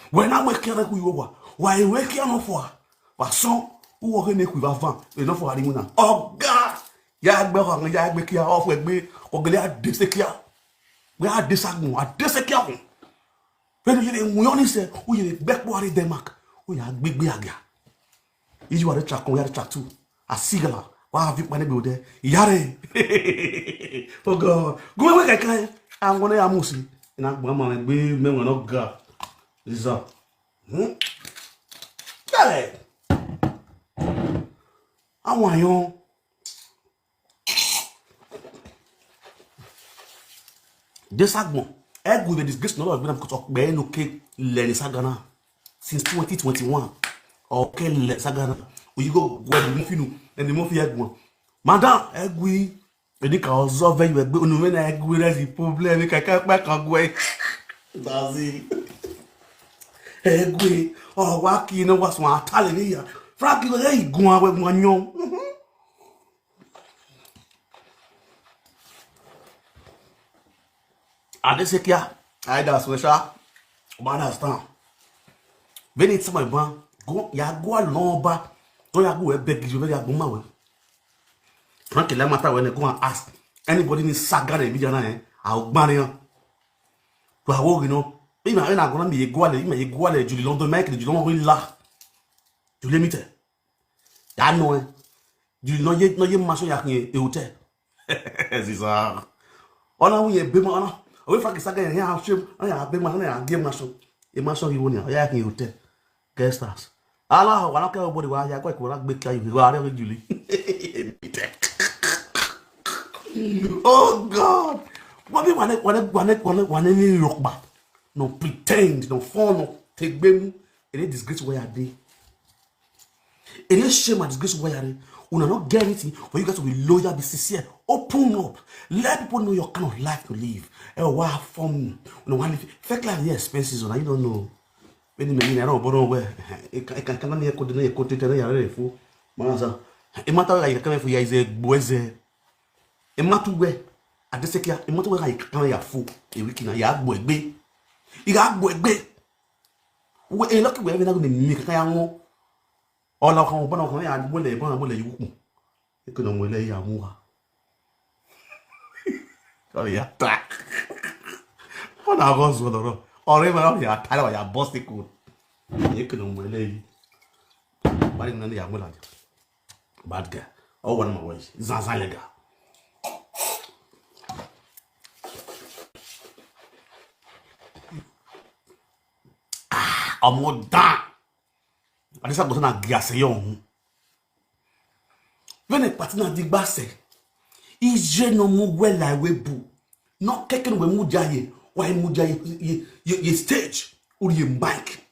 When I wake up ku yuwa. Why wake up no for? Wa son. Uwo he ne ku va van. E no for ari una. Oh God. Ya gbe ho ya gbe kia off we gbe. Ogele Adesekia. We Adesagun. Adesekia. When you dey muyon ni se, o ye gbekpo ari Denmark. O ya gbegbe aga. Iji wa de track one, ya de track two. Asigala. Wa have you pane be there? Yare. Oh God. Go away kai kai. I'm gonna ya musi. Ina gba ma gbe me won no ga. This is up. Hmm? Dale. Àwọn èèyàn Desagbon, ẹ gùn the disgrace náà lọ́wọ́ ìgbéra because ọ̀pẹ ẹnu ké lẹ́ni ságánà since twenty twenty-one. Ọ̀kẹ́ lẹ́ ságánà. Òyìnbó gbọ́ ẹni mú fínú, ẹni mú fi ẹ̀gbọ́n. Madam, ẹ gùn yìí. Èdè kan ọ̀zọ́ fẹ́ yọ ẹgbẹ́ onú mẹ́ta ẹ gùn rẹ̀ sí problem kàkà pẹ́ kan gùn ẹ̀. That's it. Ẹ gùn yìí. Ọ̀wá kì í náà wá sùn àtàlẹ̀ níyà. Frank, ẹ ìgùn àwọn ẹ̀gbọ́n yan. Adesekia, I da so sha. Ba understand. When it's my ban, go ya go along ba. Don't ya go e beg you, ya go my way. Frank, let matter when I go and ask anybody in saga de bi jana eh. I will ban you. To a wo you know. Ima ina gona mi ye go ale, ima ye go ale Julie London Mike, Julie London la. Julie mite. Ya no eh. Julie no ye no ye maso ya kin e hotel. Ziza. Ona wu ye be ma ona. Owe fa ki saga ya shame. Ona ya be ma ona ya ge maso. E maso yi woni ya kin hotel. Guest house. Ala wa na ke body wa ya ko ko la gbe ka yi wa re Julie. Oh God. Wa bi wa ne wa ne wa ne wa ne wa ne ni rokba. No pretend, no phone, no take gbemu. Any disgrace where I dey. Any shame and disgrace where I dey. Una not get anything, but you guys will be loyal, be sincere, open up. Let people know your kind of life to live. Eh, what form? Una want live fake life, yeah, expenses. Una you don't know. Many many I don't borrow where. It can it can come here, could you could you tell you ready for? Manza. E matter like come for ya is a boy's. E matter where. Adesekia, e matter where I can ya for. E wiki na ya gbo egbe. I ga gbo egbe. We e lucky we na go ni mi kan ya won. Ola kan bo na kan ya gbo le bo na gbo le yuku. E ko no mo le ya mu wa. Sorry ya ta. Ona go zo loro. Ore ma ya ta ya boss ko. E ko no mo le yi. Bari na ya mu la. Bad girl. Oh, one of my ways. Zaza lega. Ah, ọmọ dan. Adisa go na gi ase yo. When a party na digba se. Ije no mu well like we bu. No keke no we mu jaye. Why mu jaye? Ye, ye, ye stage. Or ye mic.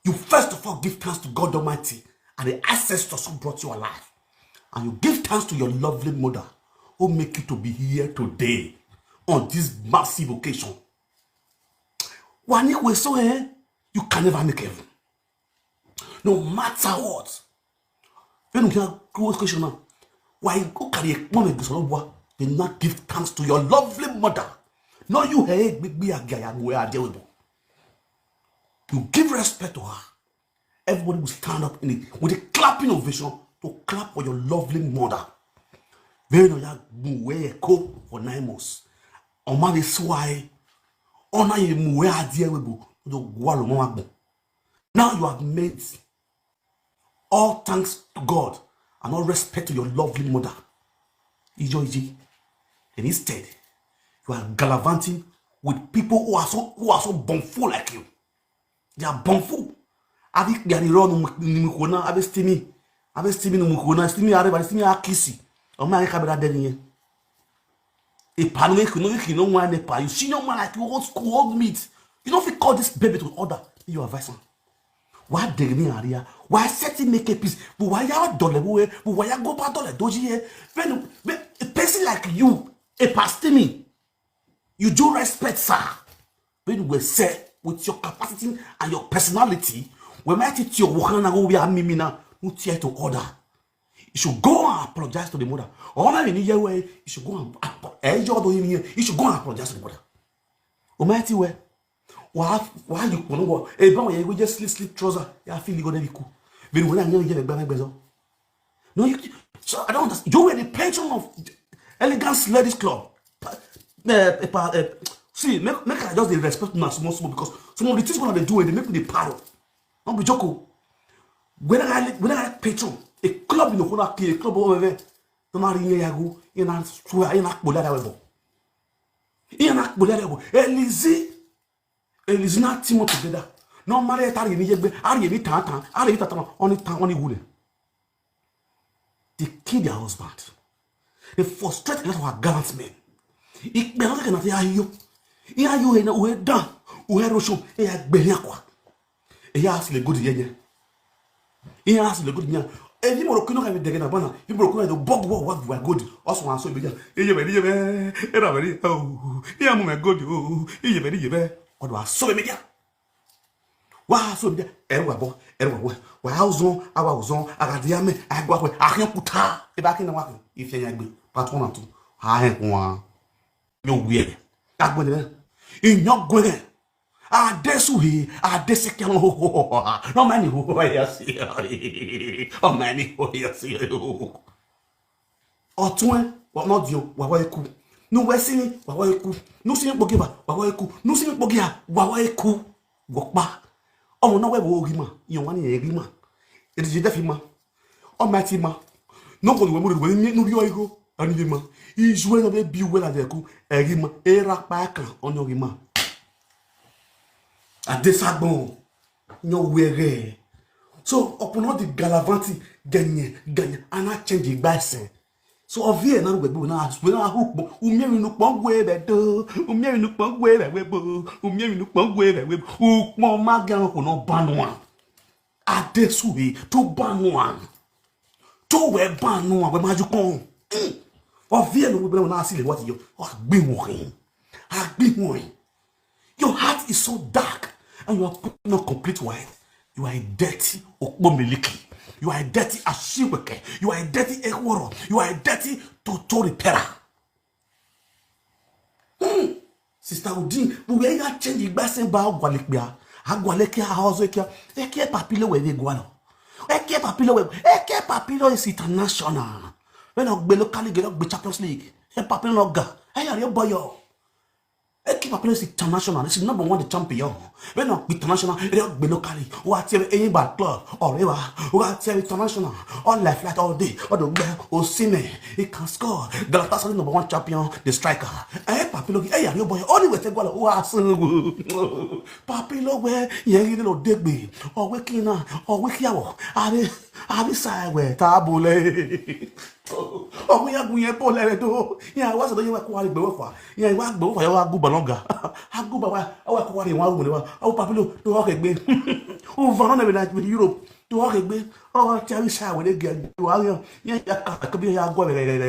You first of all give thanks to God Almighty and the ancestors who brought you alive. And you give thanks to your lovely mother who make you to be here today on this massive occasion. Wani kwe so, eh? You can never make heaven. No matter what. When you hear close question now, why go carry a moment this one? They not give thanks to your lovely mother. No, you hey big be a guy where are there. You give respect to her. Everybody will stand up in it with a clapping ovation to clap for your lovely mother. Very no ya muwe ko for nine months. Oma de swai. Ona ye muwe a die webo. Do gwalo mo agbo. Now you have made all thanks to God and all respect to your lovely mother. Ijo iji. And instead, you are gallivanting with people who are so who are so bonful like you. They are bonful. Abi gari ro no ni mu kona, abi steamy. Abi steamy no mu kona, steamy are ba steamy akisi. O ma ka bra de ni. E pa no ki no ki no wa ne pa. You see your man like you old school old meat. You don't fit call this baby to order. You advise him. Why dey me area? Why setting make a peace? But why ya dole we? But why ya go back dole doji here? When when a person like you, a past me, you do respect, sir. When we say with your capacity and your personality, we might teach your work and go we are mimina, no tear to order. You should go and apologize to the mother. Or maybe in your way, you should go and apo- eh, you do him here. You should go and apologize to the mother. Almighty way. Why why you kono go? E ba ye go just slip slip trouser. Ya feel go dey cool. Very when I know you get a bag. No, you so I don't understand. You were the patron of Elegance Ladies Club. Pa- eh, eh, pa- eh, see, make, make I just dey respect una small small because some of the things wey una dey do, eh, dey make me dey paro. No be joke o. When I when I patron a club in Okuna, a club over there. No matter here I go, you na swear, you na kpola that way. You na kpola that way. Elizi, Elizi na team up together. No matter that you need, are you need tan tan, are you tan tan, only tan only wood. They kill their husband. They frustrate a lot of our gallant men. Ikpe no take na ya yo. Ya yo e na we dan. We ro so e ya gbe ni akwa. E ya asle good ye ye. E ya asle good nya. E ni mo ro kino ka mi dege na bana. Ni mo ro kino do bog wo wa wa good. Oso wa so bi ya. E ye be ni ye be. E ra be ni. Oh. E ya mo me good. Oh. E ye be ni ye be. Odo aso be mi ya. Wa so bi ya. E wa bo. E wa bo. Wa uzon, awa uzon, agadi ame, agwa we. Ahion kuta. E ba kin na wa. If ya gbe. Part one and two. Ha he kwa. Yo we. Agbo de. Inyo gwe. Adesuhi, adeseke. No mani ho ya si. O mani ho ya si. Otun e, wa no dio, wa wa eku. Nu we sini, wa wa eku. Nu sini pogiba, wa wa eku. Nu sini pogia, wa wa eku. Wo pa. Omo no we wo ri ma, yo wa ni e ri ma. E ti de fi ma. Almighty ma. No ko we mu we ni nu ri o igo. Ani de ma. Izu e no be bi we la de ku. E ri ma. E ra pa kan onyo ri ma. Adesagbon. No we re. So upon all the gallivanting, ganye, ganye, and I change it by say. So of here now we go now we now hook bo. Umie mi nu pon gwe be do. Umie mi nu pon gwe be we bo. Umie mi nu pon gwe be we bo. Upon ma gan ko no banu an. Adesuhi to banu an. To we banu an we ma ju kon. Of here no we be na si le what yo. Agbin won. Agbin won. Your heart is so dark and you are putting on complete white. You are a dirty Okpomiliki. You are a dirty Ashiweke. You are a dirty Ekworo. You are a dirty Toto repairer. Hmm. Sister Udin, we were ya change igbasen ba agwalekpia. Agwalekia, aozokia. Eke papilo we de gwalo. Eke papilo we. Eke papilo is international. When I be locally get up the Champions League. E papilo no ga. Hey, are you boy? Eke papilo is international. This is number one the champion. When I be international, e dey be locally. What tell any bad club or ever. What tell international. All life like all day. All the way. Osimhen, he can score. Galatasaray number one champion, the striker. Eh, papilo. Hey, are you boy? Only we take gwalo. Wa sungu. Papilo we. Ye ni lo degbe. O we kina. O we kiawo. Are are sa we tabule. O we ya gun ye bole re do. Ya wa so do ye wa ko wa gbe wo fa. Ya wa gbe wo fa ya wa gu balonga. Agu ba wa. O wa ko wa re wa gu le wa. O papilo to o ke gbe. O va no na be na Europe. To o ke gbe. O ti a wi sa we le ge. Wa yan. Ya ya ka ka bi ya go re re re.